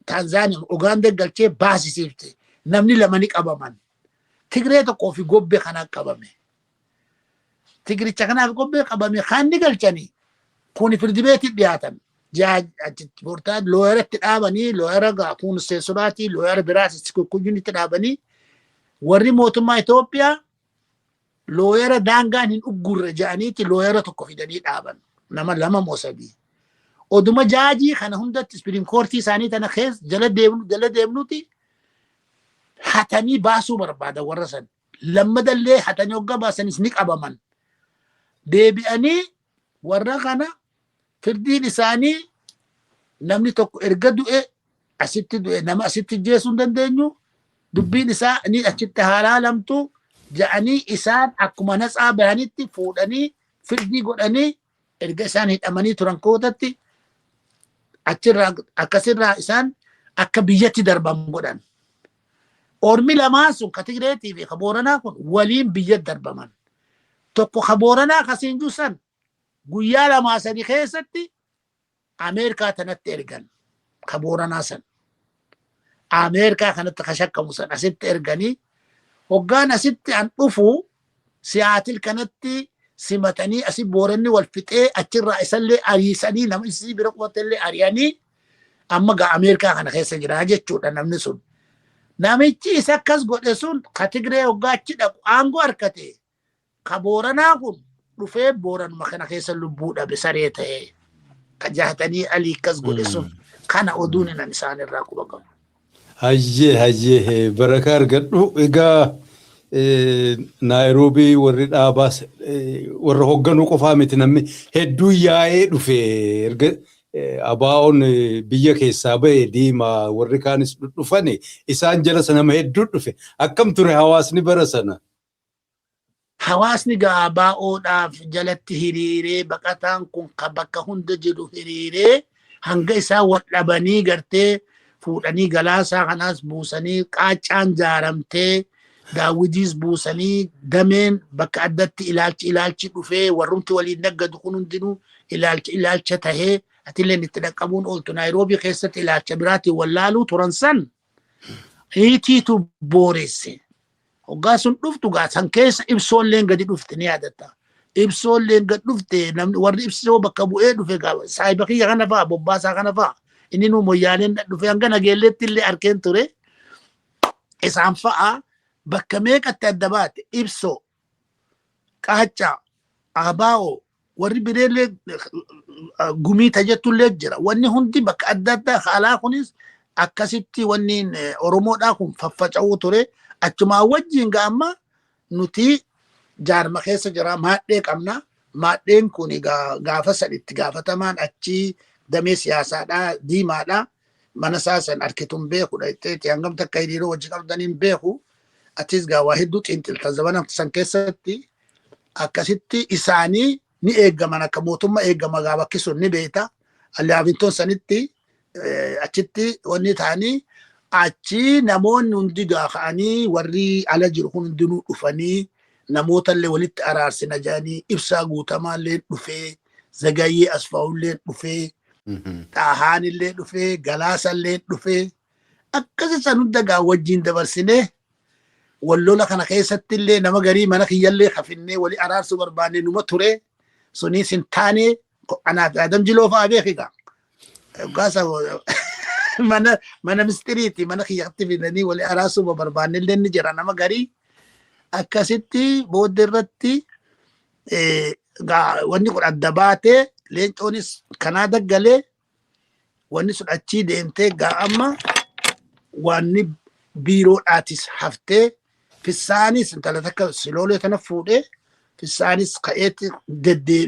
Speaker 3: Taanzaaniyaa Ugaanda galchee baasisiifte. Namni lama ni qabaman. Tigree tokkoo fi gobbee kanaan qabame. Tigricha kanaaf gobbee qabame kan ni galchanii kuni firdi beetii dhiyaatan. Achitti bortaa lawyeratti dhaabanii, lawyera kun seesuraatii, lawyera biraas kuyyunitti dhaabanii, warri mootummaa Itoophiyaa lawyera daangaan hin uggurre jedhaniiti lawyera tokko fidanii dhaaban, nama lama moo sadii. Oduma jaajii kana hundatti Supreme Courtii isaanii tana keessa jala deemnuti hatanii baasuu barbaadan warra san. Lammadallee hatanii hoggaa baasanis ni qabaman. Deebi'anii warra kana firdiin isaanii namni tokko erga du'e, asitti du'e, nama asitti jeesuu hin dandeenyu, dubbiin isaa ni achitti haalaalamtu ja'anii, isaan akkuma natsaa bahanitti fuudhanii firdii godhanii, erga isaan hidhamanii turan kootatti achirraa akkasirraa isaan akka biyyatti darban godhan. Ormi lamaan sun, ka Tigreetii fi ka Booranaa kun, waliin biyyatti darbaman. Tokko ka Booranaa kasiin san guyyaa 2-3 keessatti Ameerikaa tanatti ergan, ka Booranaa san. Ameerikaa kanatti ka shakkamu san asitti erganii, hoggaan asitti an dhufu Siyaatil kanatti simatanii, asi Booranni wal fixee, achirraa isallee ariisanii, nama isii bira qubatallee ari'anii, amma gaa Ameerikaa kana keessa jira jechuudha namni sun. Namichi isa akkas godhe sun, ka Tigree, hoggaa achi dhaqu aangoo harkate, ka Booranaa kun dhufee Booranuma kana keessa lubbuu dhabe, saree ta'ee, ka Jaatanii Alii akkas godhe sun. Kana oduun hinan isaan irraa quba qabu.
Speaker 2: Hayyee, barakaa argadhu. Egaa Naayiroobii warri dhaabaas warra hoogganuu qofaa miti, namni hedduu yaa'ee dhufe. Erga ABO'n biyya keessaa bahe diimaa warri kaanis dhufani, isaan jala nama hedduu dhufe. Akkam ture hawaasni bara sana?
Speaker 3: Hawaasni gaa ABOdhaaf jalatti hiriiree, baqataan kun ka bakka hunda jiru hiriiree, hanga isaan wal dhabanii gartee fuudhanii Galaasaa kanaas buusanii, qaacaan jaaramtee, Daawwidiis buusanii, dameen bakka addatti ilaalchi dhufee, warrumti waliin naggadu kun hundinuu ilaalcha tahee, atilleen itti dhaqqabuun ooltu, Naayiroobii keessatti ilaalcha biraatiin wallaaluu turan san hiitiitu booresse. Hoggaa sun dhuftu gaa san keessa Ibsoolleen gadi dhufte, ni yaadatta. Ibsoolleen gad dhufte, namni warri Ibsoo bakka bu'ee dhufe gaa saayiba kiyya kana fa'a, Bobbaasaa kana fa'a. Inni nu Moyyaaleen dhufe hanga Nageelleetti illee arkeen ture. Isaan fa'a bakka meeqatti adda baate: Ibsoo, Qaaccaa, ABO, warri bireellee gumii tajaajilullee jira. Wanni hundi bakka adda addaa alaa kunis akkasitti wanni Oromoodhaa kun faffaca'uu ture. Achumaa wajjin amma nuti jaarma keessa jira, maadhee qabna. Maadheen kun gaafa san itti gaafatamaan achii damee siyaasaadhaa diimaadhaa. Mana isaa san arkituun beekudha jetteeti, hangam takka hiriiroo wajji qabdaniin beeku. Atis gaa waa hedduu xiinxilta zamana san keessatti. Akkasitti isaanii ni eeggaman, akka mootummaa eeggama gaa bakki sun, ni beekta. Allaavintoon sanitti achitti wanni ta'anii, achi namoonni hundi gaa ka'anii, warri ala jiru kun hundinuu dhufanii, namoota illee walitti araarsina jedhanii, Ibsaa Guutamaa illee dhufee, Zagayyee Asfaa'ullee dhufee, Xaahaan illee dhufee, Galaasa illee dhufee, akkasi san hunda gaa wajjin dabarsinee, wallola kana keessatti illee nama garii mana kiyyallee kafinnee wali araarsuu barbaanne numa ture. Sunis hin taane. Anaaf Adam Jiloo fa'aa beeki gaa. Gaasa mana mistiriiti mana kiyyatti fidanii wali araarsuu barbaanne illee ni jira nama garii. Akkasitti booddee irratti wanni kun adda baatee, Leencoonis kanaa daggalee, wanni sun achii deemtee, gaa amma wanni biiroodhaatis haftee, Fissaanis intala takka siloolee tana fuudhee, Fissaanis ka'eetti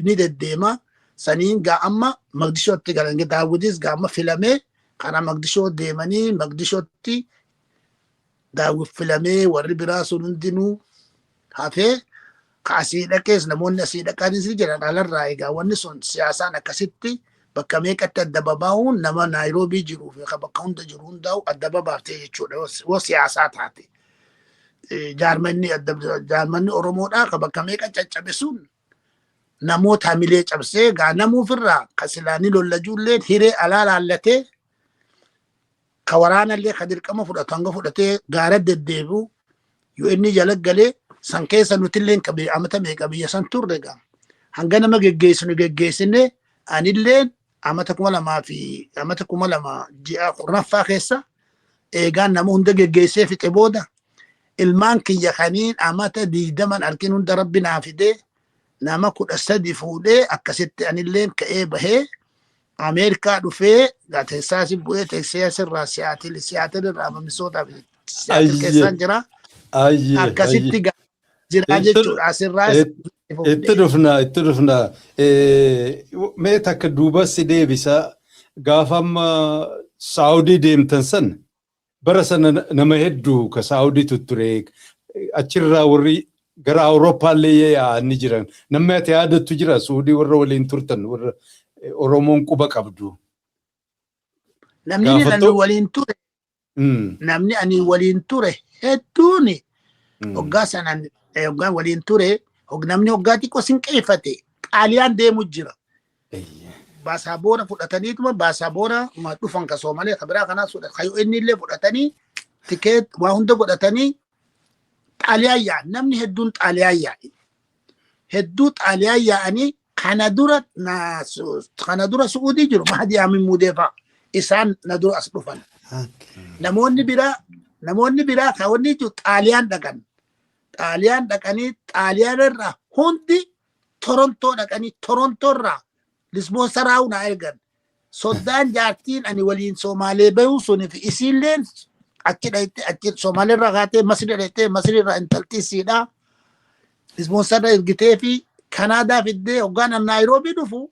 Speaker 3: ni deddeema. Saniin gaa amma Maqdishootti galan. Daawwitis gaa amma filamee karaa Maqdishoo deemanii, Maqdishootti Daawwit filamee, warri biraa sun hundinuu hafee. Ka asii dhaqees namoonni asii dhaqanis ni jiran alarraa. Egaa wanni sun siyaasaan akkasitti bakka meeqatti adda babaa'uun nama Naayiroobii jiruu fi bakka hunda jiru hundaa'u adda babaaftee jechuudha yoo siyaasaa taate. Jaarmanni Oromoodhaa ka bakka meeqa caccabe sun namoota hamilee cabsee gaa namuufirraa ka silaanii lollajuulleen hiree alaa laallatee ka waraanallee ka dirqama fudhatu hanga fudhatee gaara deddeebi'u yoo inni jala galee san keessa nutilleen amata meeqa biyya san turre gaa hanga nama geggeessinu geggeessine. Anilleen amata 2000 fi amata 2000 ji'a 10ffaa keessa eegaan nama hunda geggeessee fixe booda ilmaan kiyya kaniin amata 20n arkin hunda Rabbi naa fidee nama 13 fuudhee akkasitti anilleen ka'ee bahee Ameerikaa dhufee Teeksaasii bu'ee, Teeksaas irraa Siyaatil, Siyaatil irraa Minisootaa fi Siyaatil keessaan jira. Akkasitti jira jechuudha asirraa.
Speaker 2: Itti dhufna, itti dhufna. Mee takka duuba si deebisa. Gaafa amma Saawudii deemtan san, bara sana nama hedduu ka Saawudii tutture, achirraa warri gara Awurooppaallee yaa'anii jiran. Namni ati yaadattu jira Suudii warra waliin turtan, warra Oromoon quba qabdu?
Speaker 3: Namni ani waliin ture, namni ani waliin ture hedduun hoggaa sanaan hoggaa waliin ture, namni hoggaa xiqqoo sinqeeffate Xaaliyaan deemu jira. Baasaboora fudhataniituma baasaboora dhufan ka Soomalee ka biraa kanaas fudhatan, ka inni illee fudhatanii tikeet waa hunda godhatanii Xaaliyaan yaa'an. Namni hedduun Xaaliyaan yaa'e. Hedduu Xaaliyaan yaa'anii kana dura Su'uudii jiru Mahdi Amin Mudee fa'a isaan na dura as dhufan. Namoonni biraa kaawwanni jiru Xaaliyaan dhaqan. Xaaliyaan dhaqanii Xaaliyaan irraa hundi Torontoo dhaqanii Torontoo irraa Lisboon saraa'uu naa ergan. Soddaan jaartiin ani waliin Somaalee bahuu sunii fi isiilleen achi dhayxee, achi Somaalee irraa kaatee Masri dhayxee, Masri irraa intalti isiidhaa ispoonsara ergitee fi Kanaadaa fiddee hoggaan an Naayiroobii dhufu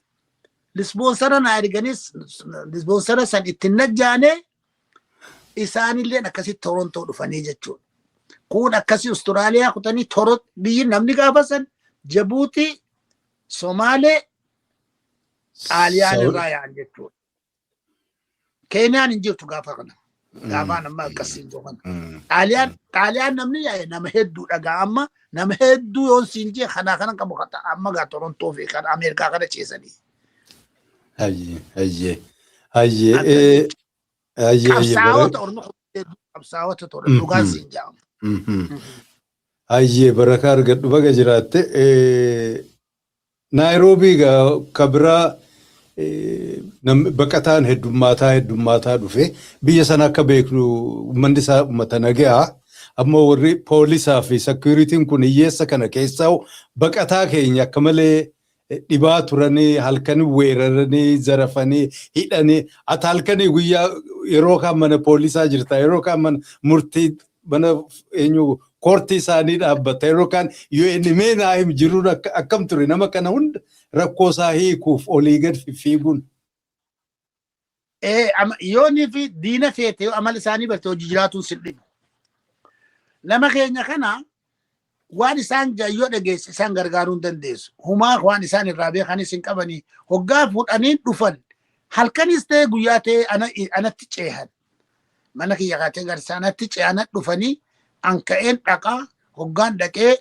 Speaker 3: ispoonsara naa erganis ispoonsara san ittiin najjaanee isaanilleen akkasitti Torontoo dhufanii jechuudha. Kun akkasii Ostiraaliyaa kutanii Torot biyyi namni gaafa san Jabuutii, Somaalee, Xaaliyaan irraa yaa'an jechuudha. Keeniyaan hin jirtu gaafa kana. Gaafaan amma akkasiin jiru kana. Xaaliyaan namni yaa'e nama hedduu dhagaa, amma nama hedduu yoon siin jee kanaa kana qabu amma gaa Torontoo fi kan Ameerikaa kana ceesanii.
Speaker 2: Hayyee hayyee hayyee hayyee.
Speaker 3: Qabsaa'ota Oromoo hedduu qabsaa'ota ture dhugaan siin jedhamu.
Speaker 2: Hayyee, barakaa argadhu, baga jiraatte. Naayiroobii gaa kabiraa baqataan heddummaataa heddummaataa dhufe. Biyya sana akka beeknu uummanni isaa uummata nagayaa. Ammoo warri poolisaa fi securityn kun hiyyeessa kana keessaa baqataa keenya akka malee dhibaa turanii, halkanii weeraranii, zarafanii, hidhanii. Ati halkanii guyyaa yeroo kaan mana poolisaa jirta, yeroo kaan mana murtii, mana eenyu koortii isaanii dhaabbata, yeroo kaan UN. Mee naa him, jiruun akkam ture nama kana hunda rakkoo isaa hiikuuf olii gad fiffiiguun?
Speaker 3: Yoonii fi diina feete yoo amala isaanii barte hojii jiraatuun sin dhibu. Nama keenya kana waan isaan yoo dhageesse isaan gargaaruu hin dandeessu. Humaa waan isaan irraa beekanis hin qabanii. Hoggaa fuudhanii dhufan halkanis ta'e guyyaa ta'e anatti ceehan. Mana kiyya kaatee garsaa anatti ce'an dhufanii an ka'een dhaqaa. Hoggaan dhaqee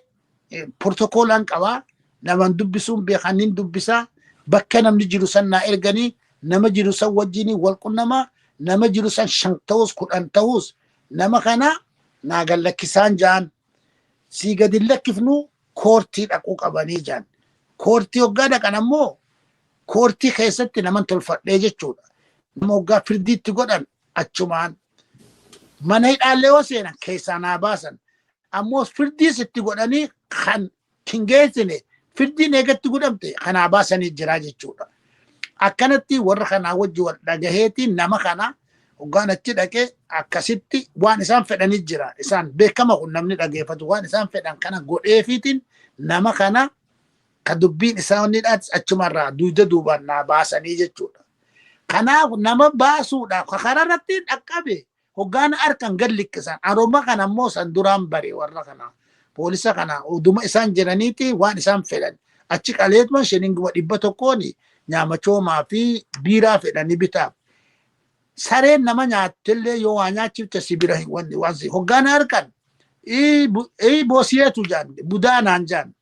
Speaker 3: protocoolaan qabaa, naman dubbisuun beekanin dubbisaa, bakka namni jiru san naa erganii nama jiru san wajjin wal qunnamaa, nama jiru san shan ta'us 10 ta'us nama kana naa gallakkisaan ja'an. Sii gadi lakkifnu, koortii dhaquu qabanii ja'an. Koortii hoggaa dhaqan ammoo koortii keessatti naman tolfadhee jechuudha. Nama hoggaa firdiitti godhan achumaan mana hidhaallee yoo seenan keessaa naa baasan. Ammoo firdiis itti godhanii kan hin geessine firdiin eegatti godhamte kanaa baasanii jira jechuudha. Akkanatti warra kanaa wajji wal dhagaheetiin nama kana hoggaan achi dhaqee akkasitti waan isaan fedhanii jira. Isaan beekama kun namni dhageeffatu waan isaan fedhan kana godheefiitiin nama kana ka dubbiin isaaniidhaas achumarraa dugda duubaan naa baasanii jechuudha. Kanaaf nama baasuudhaaf karaa irratti dhaqqabe hoggaan harkan gad liqqisan. Aroma kana ammoo san duraan bare warra kana. Poolisa kana oduma isaan jiraniiti waan isaan fedhan. Achi qaleetuma shilinguma 100n nyaama coomaa fi biiraa fedhanii bitaaf. Sareen nama nyaattellee yoo waa nyaachifte si bira hin wanni waan si hoggaan harkan ii boosiyeetu jaan budaanaan jaan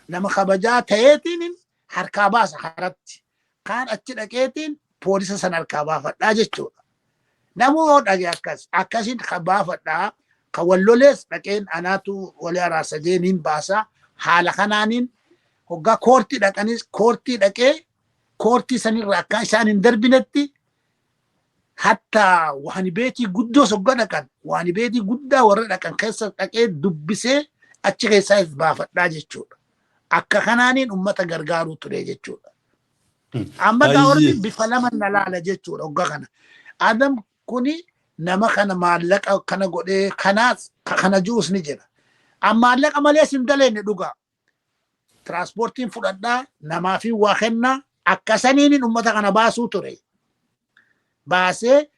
Speaker 3: nama kabajaa ta'eetiin harkaa baasa haratti. Kaan achi dhaqeetiin poolisa san harkaa baafadhaa jechuudha. Namuu yoo dhage akkas akkasiin kan baafadhaa kan wal lolees dhaqeen anaatu wali araarsa jeeniin baasa haala kanaaniin hoggaa koortii dhaqanis koortii dhaqee koortii sanirra akka isaan hin darbinetti hatta waan beetii guddoo sogga dhaqan waan beetii guddaa warra dhaqan keessa dhaqee dubbisee achi keessaa if baafadhaa jechuudha. Akka kanaaniin ummata gargaaruu ture jechuudha. Amma gaa ormi bifa lama na laala jechuudha hoggaa kana. Adam kuni nama kana maallaqa kana godhee kanaas kana ji'us ni jira. An maallaqa malees hin daleenne dhugaa. Tiraanspoortiin fudhadhaa namaa fi waa kennaa akka saniin ummata kana baasuu ture. Baasee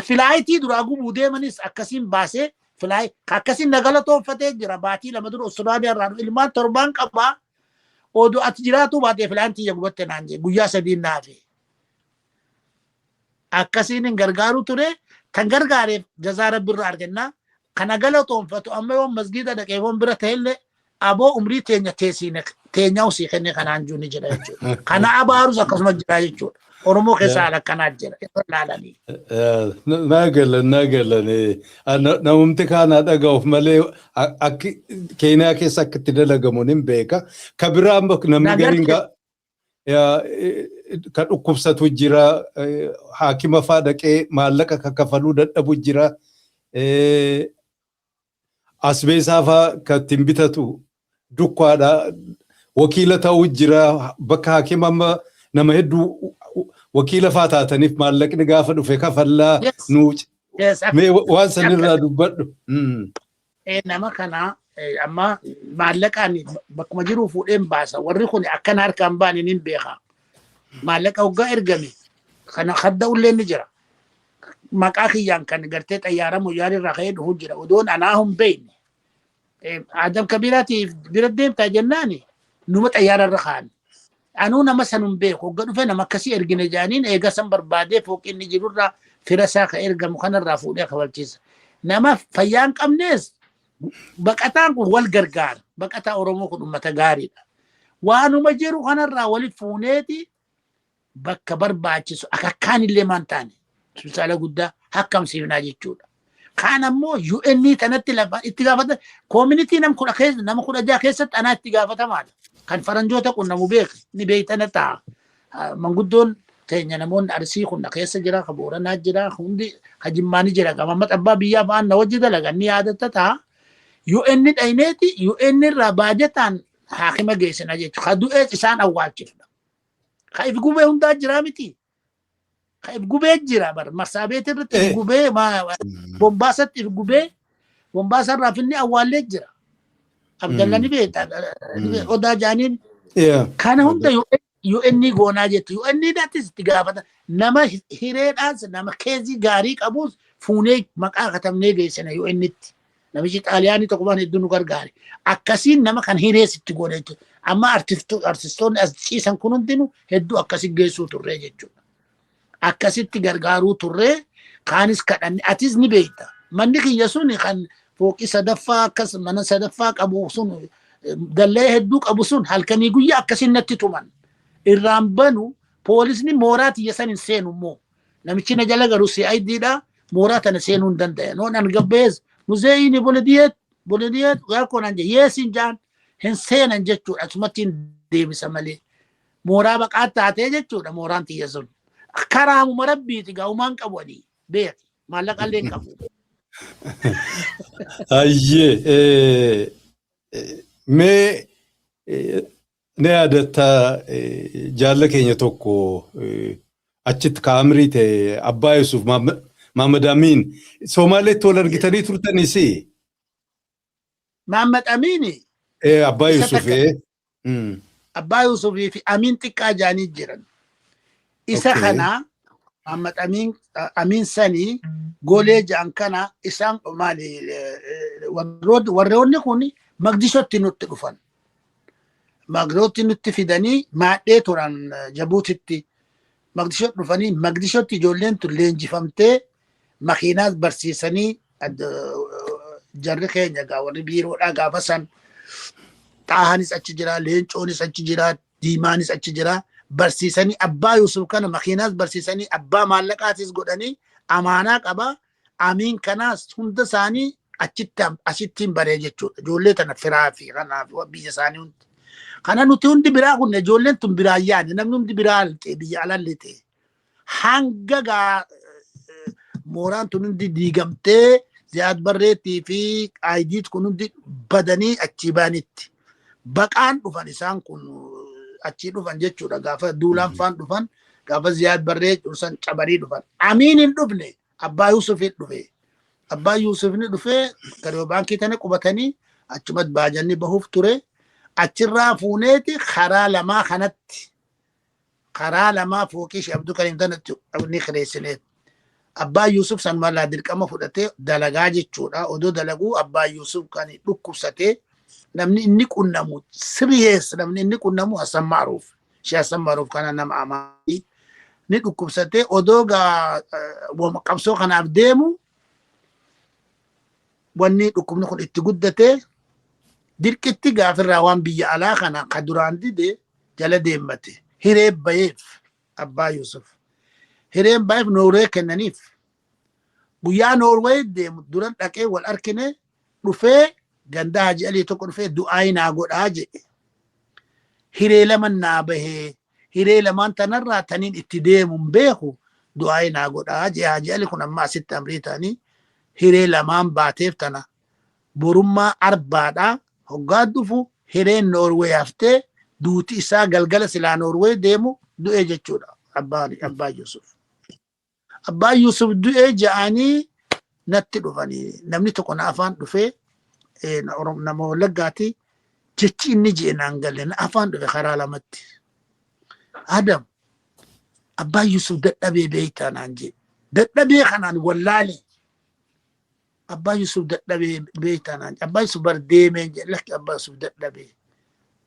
Speaker 3: filaayitii duraa gubuu deemanis akkasiin baasee filaay akkasiin na galatoonfatee jira baatii 2 dura Austraaliyaa irraa ilmaan 7 qabaa. Oduu ati jiraatu baatee filaan tiyya gubatte naan jee guyyaa 3 naafe. Akkasiin hin gargaaru ture kan gargaareef jazaa rabbi irraa argannaa kana galatoonfatu amma yoo masgiida dhaqee foon bira ta'ellee aboo umrii teenya teesiine teenyaa usii kenne kanaan jiru ni jira jechuudha. Kana abaarus akkasuma jira jechuudha. Oromoo keessa haala akkanaa jira. Irra laalanii.
Speaker 2: Naa galan naa galan namumti kaanaa dhaga'uuf malee akki Keeniyaa keessa akka itti dalagamu nin beeka. Ka biraa namni gariin ka dhukkubsatu jira haakima faa dhaqee maallaqa ka kafaluu dadhabu jira. Asbeesaa faa ka ittiin bitatu dukkaadha. Wakiila ta'uu jira bakka haakima amma nama hedduu wakiila faa taataniif maallaqni gaafa dhufe kafallaa nuu mee waan sanirraa dubbadhu.
Speaker 3: Nama kana amma maallaqaan bakkuma jiru fuudheen baasa. Warri kun akkana harkaan baane nin beeka. Maallaqa hoggaa ergame kana kadda ullee ni jira. Maqaa kiyyaan kan gartee xayyaara moyyaan irraa ka'ee dhufu jira. Odoon anaa hin beekne. Adam Kabiraatiif bira deemtaa jennaani numa xayyaara irra kaa'an. Anuu nama san hin beeku. Hogga dhufe nama akkasii ergine jaaniin eega san barbaadee fooqii inni jirurraa fira isaa ka ergamu kanarraa fuudhee kafalchiisa. Nama fayyaa hin qabnees baqataan kun wal gargaara. Baqataa Oromoo kun uummata gaariidha. Waanuma jiru kanarraa wali fuuneeti bakka barbaachisu akakkaan illee maan taane hospitaala guddaa hakkamsiifnaa jechuudha. Kaan ammoo UN tanatti lafa itti gaafata koomunitii nam kudha keessa nama 16 keessatti anaa itti gaafatamaadha. Kan faranjoota qunnamu beek ni beektana ta'a. Manguddoon keenya namoonni Arsii kun keessa jira, ka Booranaa jira, hundi ka Jimmaa ni jira. Gamammat abbaa biyyaa fa'aan na wajji dalagan ni yaadatta ta'a. UN dhayneeti UN irraa baajataan haakima geessina jechuudha. Ka du'ees isaan awwaalchifna. Ka if gubee hundaa jira miti. Ka if gubee jira bar Marsaabeet irratti if gubee Bombaasatti if gubee Bombaasa irraa finni awwaallee jira. Abdalla ni beekta odaa jaaniin. Kana hunda UN goonaa jettu. UN dhaattis itti gaafata. Nama hireedhaas nama keezii gaarii qabus fuunee maqaa katabnee geessina UN'tti. Namichi Xaaliyaanii tokko waan hedduu nu gargaare. Akkasiin nama kan hirees itti goone jechuudha. Amma artistoonni as ciisan kun hundinuu hedduu akkasi geessuu turree jechuudha. Akkasitti gargaaruu turree kaanis kadhanne atis ni beekta. Manni kiyya sun kan fooqii sadaffaa akkas mana sadaffaa qabu sun dallee hedduu qabu sun halkanii guyyaa akkasiin natti tuman. Irraan banu poolisni mooraa tiyya san hin seenu immoo. Namichi na jala galu CID dha mooraa tana seenuu hin danda'e. Noon an gabbees muzeeyini bolodiyeet bolodiyeet gaakoo naan jedhe yees hin jaan hin seenan jechuudha asumatti hin deebisa malee. Mooraa baqaa taatee jechuudha mooraan tiyya sun. Karaamuma rabbiiti gaa'umaan qabu ani beeki maallaqa illee hin qabu.
Speaker 2: Ayyee mee ni yaadatta jaalla keenya tokko achitti kaamirii ta'e Abbaa Yuusuf Mahammad Amiin Somaaleetti wal argitanii turtanis.
Speaker 3: Mahammad Amiini.
Speaker 2: Abbaa Yuusuf.
Speaker 3: Abbaa Yuusufii fi Amiin xiqqaa jaanii jiran. Isa kana Mahammad Amiin Amiin sanii golee ja'an kana isaan maali warroonni kun Maqdishootti nutti dhufan. Maqdishootti nutti fidanii maadhee turan Jabuutitti. Maqdishootti dhufanii Maqdishootti ijoolleen tun leenjifamtee makiinaas barsiisanii jarri keenya gaa warri biiroodhaa gaafa san Xaahanis achi jira, Leencoonis achi jira, Diimaanis achi jira. Barsiisanii abbaa Yuusuf kana makiinaas barsiisanii abbaa maallaqaatis godhanii amaanaa qaba. Amiin kanaas hunda isaanii achitti asittiin baree jechuudha. Ijoollee tana firaa fi kanaaf biyya isaanii hundi. Kana nuti hundi biraa kun ijoolleen tun biraa yaane namni hundi biraa lixee biyya alaa lixee. Hanga gaa mooraan tun hundi diigamtee Ziyaad Barreettii fi Aayidiit kun hundi badanii achii baanitti. Baqaan dhufan isaan kun achii dhufan jechuudha. Gaafa duulaan faan dhufan gaafa Ziyaad Barree san cabanii dhufan. Amiin hin dhufne Abbaa Yuusuf hin dhufe. Abbaa Yuusuf ni dhufee garee baankii tana qubatanii achumatti baajanni bahuuf ture. Achirraa fuuneeti karaa lamaa kanatti karaa lamaa fooqii Sheekh Abdul Kariim tanatti ni kireessineef. Abbaa Yuusuf san malaa dirqama fudhatee dalagaa jechuudha. Odoo dalaguu Abbaa Yuusuf kan dhukkubsatee namni inni qunnamu siriyees namni inni qunnamu Hassan Ma'ruuf. Sheekh Hassan Ma'ruuf kana nama amaanii ni dhukkubsatee odoo gaa qabsoo kanaaf deemu wanni dhukkubni kun itti guddatee dirqitti gaafirraa waan biyya alaa kana ka duraan dide jala deemmate. Hiree bayeef Abbaa Yuusuf. Hireen bayeef Noorwee kennaniif. Guyyaa Noorwee deemu duran dhaqee wal arkine dhufee ganda Haji Alii tokko dhufee du'aayi naa godhaa jedhe. Hiree lama naa bahee hiree lamaan tanarraa taniin itti deemu hin beeku du'aayi naa godhaa jedhe Haji Ali kun amma asitti amrii ta'anii hiree lamaan baateef tana borummaa arbaadha hoggaa dhufu hireen Noorwee haftee duuti isaa galgala silaa Noorwee deemu du'e jechuudha abbaa Yuusuf. Abbaa Yuusuf du'ee ja'anii natti dhufanii namni tokko na afaan dhufee nama Wallaggaati jechi inni je'e naan galle na afaan dhufe karaa lamatti. Adam abbaa Yuusuf dadhabee beektaa naan jee dadhabee kanaan wallaale abbaa Yuusuf dadhabee beektaa naan jee abbaa Yuusuf bar deemee jee lakki abbaa Yuusuf dadhabee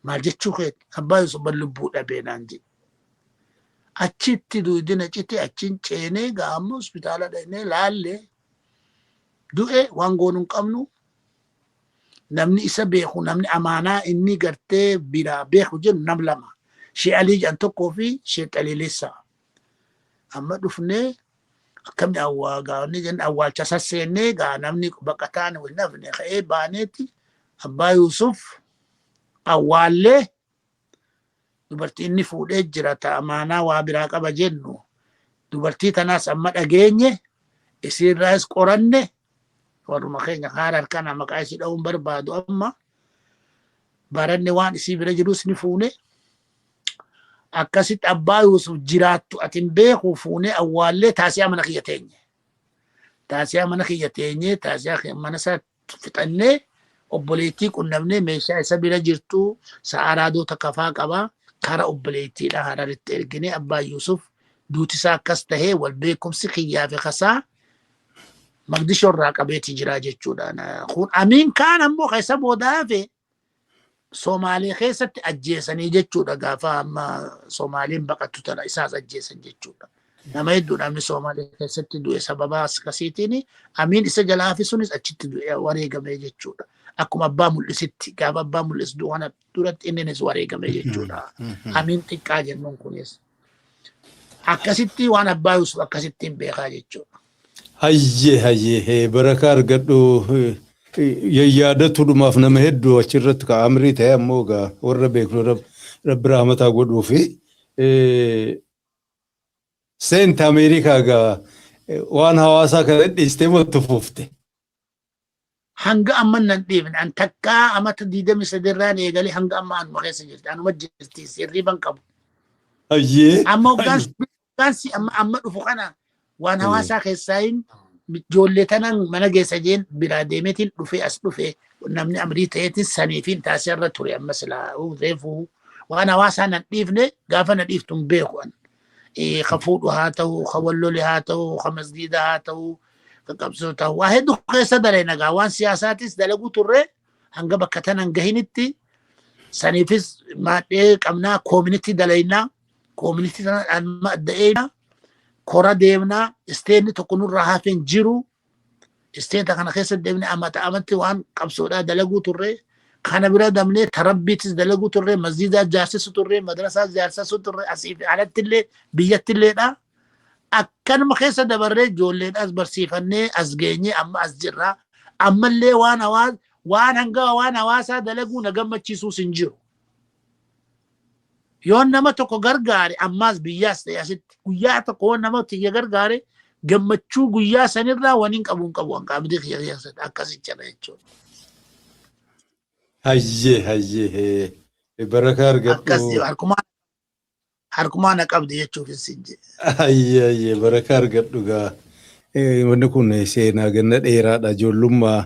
Speaker 3: maal jechuu keeti abbaa Yuusuf bar lubbuu dhabee naan jee. Achitti duudina cite achiin ceenee gaamma hospitaala dhaqnee laalle du'e waan goonu hin qabnu namni isa beeku namni amaanaa inni gartee biraa beeku jennu nam lama Shee Alii jedhan tokkoo fi Shee Xaliilessaa. Amma dhufnee akkamni awwaa gaafni jennu awwaalcha sasseennee gaa namni baqataan hin hafne ka'ee baaneeti abbaa Yuusuf awwaallee dubartii inni fuudhee jira ta amaanaa waa biraa qaba jennu dubartii tanaas amma dhageenye isiirraas qoranne warruma keenya haara harkana maqaa isii dha'uun barbaadu amma baranne waan isii bira jirus ni fuune akkasitti abbaa Yuusuf jiraattu ati hin beeku fuunee awwaallee taasiyaa mana kiyya teenye. Taasiyaa mana kiyya teenye taasiyaa mana isaa fixannee obboleettii qunnamnee meeshaa isa bira jirtu sa'a raadoo takka faa qaba kara obboleettiidha Hararitti ergine abbaa Yuusuf duuti isaa akkas tahee wal beekumsi kiyyaa fi kasaa Maqdishoo irraa qabeeti jira jechuudha. Kun amiin kaan ammoo keessa booda hafe Somaalee keessatti ajjeesanii jechuudha gaafa amma Somaaliin baqattu tana isaas ajjeesan jechuudha. Nama hedduu namni Somaalee keessatti du'e sababa akkasiitiin amiin isa jalaa hafe sunis achitti du'e wareegame jechuudha. Akkuma abbaa mul'isitti gaafa abbaa mul'is du'u kana duratti inninis wareegame jechuudha. Amiin xiqqaa jennuun kunis. Akkasitti waan abbaa Yuusuf akkasittiin beekaa jechuudha.
Speaker 2: Hayyee hayyee barakaa argadhu yaadatuudhumaaf nama hedduu achirratti ka amrii ta'e ammoo egaa warra beeknu rabbi rahmataa godhuu fi seenta Ameerikaa egaa waan hawaasaa kana dhiistee mottu fuufte.
Speaker 3: Hanga amma nan dhiifne an takkaa amata 23 irraan eegalee hanga amma anuma keessa jirti anuma jirti sirriiban qabu.
Speaker 2: Hayyee.
Speaker 3: Amma hoggaan amma amma dhufu kana waan hawaasaa keessaa hin ijoollee tanan mana geessa jeen biraa deemeetiin dhufee as dhufe namni amrii ta'eetiin saniifiin taasisa irra ture amma silaa reefu waan hawaasaa nan dhiifne gaafa na dhiiftu hin beeku an. Ka fuudhu haa ta'u, ka wallole haa ta'u, ka masgiida haa ta'u, ka qabsoo ta'u. Waa hedduu keessa dalee nagaa waan siyaasaatis dalaguu turre Hanga bakka tanan gahinitti saniifis maadhee qabnaa, community dalaynaa, community tana amma adda eeynaa, kora deemnaa, stateni tokko nurraa hafeen jiru. Stateta kana keessa deemnee amata amatti waan qabsoodhaa dalaguu turre. Kana bira dabnee tarabbiitis dalaguu turre, masjiidaa jaarsisu turre, madrasaa jaarsisu turre, asii fi alattillee biyyattiilleedha. Akkanuma keessa dabarree ijoolleedhaas barsiifannee as geenyee amma as jirra. Ammallee waan hawaas waan hanga waan hawaasaa dalaguu na gammachiisuus hin jiru. Yoon nama tokko gargaare, ammaas biyyaas ta'e asitti, guyyaa tokko waan nama kiyya gargaare, gammachuu guyyaa sanirraa waan hin qabu hin qabu hanqaamni kiyya keessatti akkasichadha jechuudha.
Speaker 2: Hayyee, hayyee, barakaa argadhu.
Speaker 3: Akkas harkumaa na qabdi jechuufis hin jedhe.
Speaker 2: Hayyee, hayyee, barakaa argadhu gaa. Wanni kun seenaa ganna dheeraadha. Ijoollummaa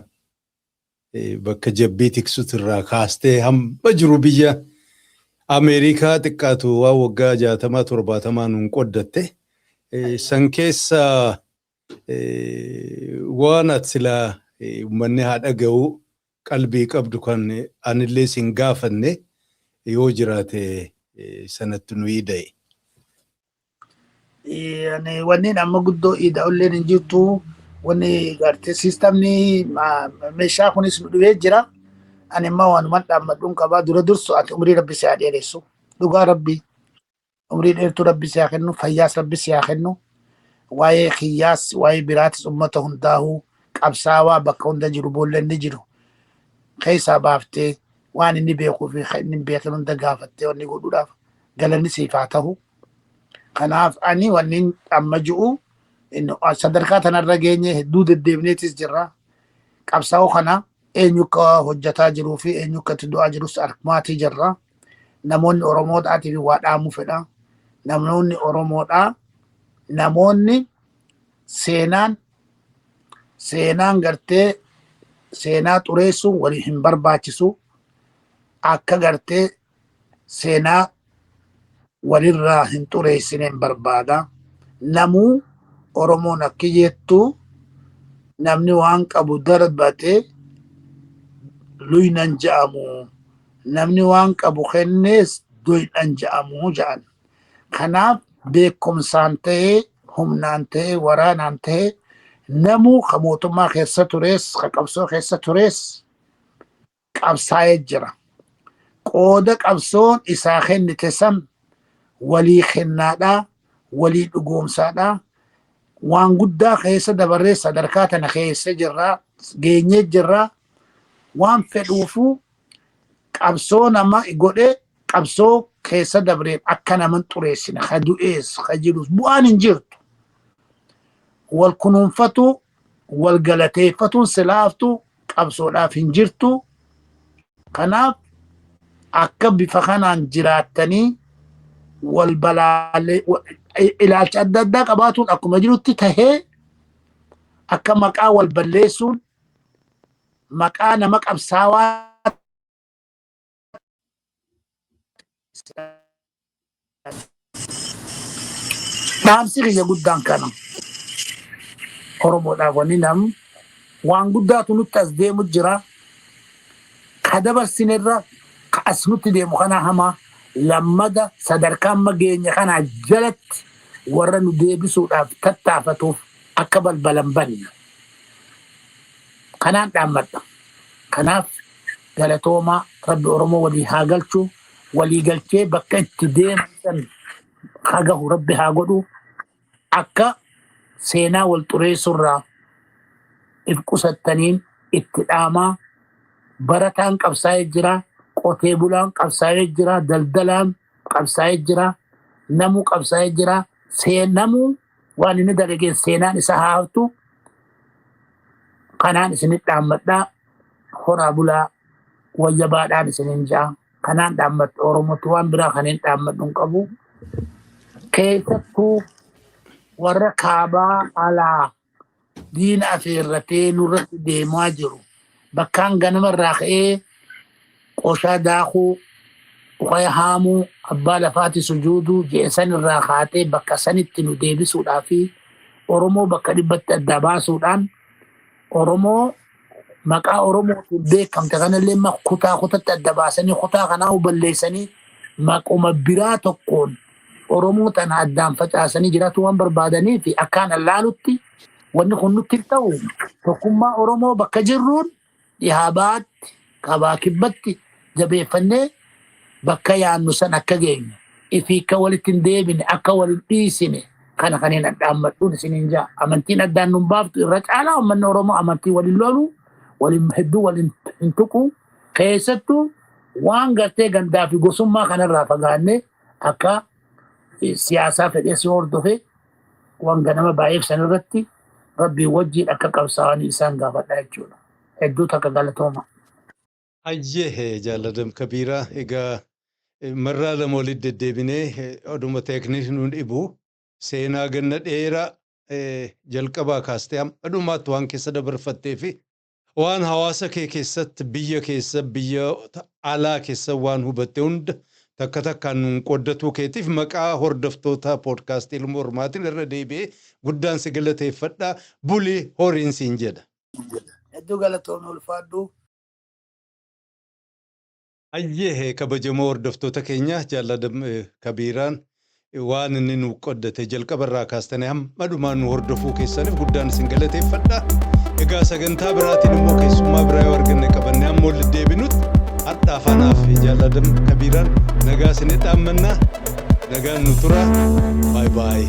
Speaker 2: bakka jabbii tiksutu irraa kaastee hamma jiru biyya Ameerikaa xiqqaatu waan waggaa 60 70 nuun qoddatte. San keessa waan ati silaa uummanni haa dhaga'u qalbii qabdu kan anillee sin gaafanne yoo jiraate sanatti nu ida'e.
Speaker 3: Wanni amma guddoo ida'ulleen hin jirtu. Wanni gartee systemni meeshaa kunis nu dhibee jira. Ani immoo waanuma dhaammadhuun qabaa. Dura dursu ati umrii Rabbi si haa dheeressu. Dhugaa Rabbi umrii dheertuu Rabbi si haa kennu, fayyaas Rabbi si haa kennu. Waa'ee kiyyaas waa'ee biraatis uummata hundaa'uu qabsaawaa bakka hunda jiru, boolla inni jiru keessaa baaftee, waan inni beekuu fi kan inni hin beekin hunda gaafattee wanni godhuudhaaf galanni siif haa ta'u. Kanaaf ani wanni amma ji'u sadarkaa tanarra geenye hedduu deddeebineetis jirra. Qabsaa'oo kana eenyu akka hojjetaa jiruu fi eenyu akka itti du'aa jirus argaatii jirra. Namoonni Oromoodhaatiif waa dhaamuu fedha. Namoonni Oromoodhaa, namoonni seenaan gartee seenaa xureessuun walii hin barbaachisu. Akka gartee seenaa walirraa hin xureessineen barbaada. Namuu Oromoon akki jettu, namni waan qabu darbate luynan je'amu. Namni waan qabu kennees doynan je'amu jedhan. Kanaaf beekumsaan ta'ee, humnaan ta'ee, waraanaan ta'ee, namuu ka mootummaa keessa tures, ka qabsoo keessa tures qabsaa'ee jira. Qooda qabsoon isaa kennite san walii kennaadhaa, walii dhugoomsaadhaa, waan guddaa keessa dabarree sadarkaa tana keessa jirraa, geenyee jirraa. Waan fedhuufuu qabsoo nama godhee qabsoo keessa dabreen akka naman xureessine, ka du'ees ka jirus bu'aan hin jirtu. Wal kunuunfatu, wal galateeffatuun silaaftu qabsoodhaaf hin jirtu. Kanaaf akka bifa kanaan jiraattanii wal balaalee ilaalcha adda addaa qabaatuun akkuma jirutti tahee, akka maqaa wal balleessuun maqaa nama qabsaawaa dhaamsi kiyya guddaan kana. Oromoodhaaf wanni nam waan guddaatu nutti as deemu jira. Ka dabarsinerra ka as nutti deemu kana hamaa. Lammada sadarkaa amma geenye kanaa jalatti warra nu deebisuudhaaf tattaafatuuf akka balbalan banne kanaan dhaammadha. Kanaaf galatoomaa. Rabbi Oromoo walii haa galchu, walii galchee bakka itti deeman san haa gahu Rabbi haa godhu. Akka seenaa wal xureessurraa if qusattaniin itti dhaamaa. Barataan qabsaa'ee jira, qotee bulaan qabsaa'ee jira, daldalaan qabsaa'ee jira, namuu qabsaa'ee jira. Seenamuu waan inni dalageen seenaan isa haa haftu. Kanaan isinit dhaammadhaa. Horaa bulaa, wayya baadhaan isinin ja'a. Kanaan dhaammadhu Oromootti, waan biraa kan hin dhaammadhu hin qabu. Keessattuu warra kaabaa alaa diina afeerratee nurratti deemaa jiru. Bakkaan ganamarraa ka'ee qoshaa daakuu, uqaya haamuu, abbaa lafaati sujuuduu je'e irraa kaatee bakka sanitti nu deebisuudhaa fi Oromoo bakka 100tti adda baasuudhaan Oromoo Maqaa Oromootiin beekamte kanallee kutaa kutatti adda baasanii kutaa kanaa balleessanii maquma biraa tokkoon Oromoo tana addaan facaasanii jiraatu waan barbaadanii fi akkaan allaalutti wanni kun nutti ta'u tokkummaa Oromoo bakka jirruun dhihaa baatti kabaa kibbatti jabeeffannee bakka yaannu san akka geenyu ifii akka walitti hin deebine akka wal hin dhiisine kana kan hin addaammadhuun isiniin jaa. Amantiin addaan nun baaftu. Irra caalaa uummanni Oromoo amantii waliin lolu, waliin hedduu waliin hin tuqu. Keessattuu waan gartee gandaa fi gosummaa kanarraa fagaannee akka siyaasaa fedhee si hordofe waan ganama baay'eef san irratti rabbii wajjiin akka qabsaa'anii isaan gaafadha jechuudha. Hedduu takka galatooma.
Speaker 2: Hayyee, Jaal Adam Kabiiraa, egaa marraa lama walitti deddeebinee oduma teekniik nu dhibu seenaa ganna dheeraa jalqabaa kaastee hamma dhumaatti waan keessa dabarfattee fi waan hawaasa kee keessatti, biyya keessa, biyya alaa keessa waan hubatte hunda takka takkaan nuun qooddatuu keetiif maqaa hordoftoota poodkaastii Ilma Ormaatiin irra deebi'ee guddaan si galateeffadha. Bulii horiin siin jedha.
Speaker 3: Hedduu galatoomii, ulfaadhu.
Speaker 2: Hayyee, kabajamoo hordoftoota keenya, Jaal Adam Kabiiraan waan inni nu qoddate jalqabarraa kaastanii hamma dhumaa nu hordofuu keessaniif guddaan isin galateeffadha. Egaa sagantaa biraatiin immoo keessummaa biraa yoo arganne qabannee hamma walitti deebinutti har'aaf anaaf Jaal Adam Kabiiraan nagaa isin dhaammannaa. Nagaan nu tura. Baay baay.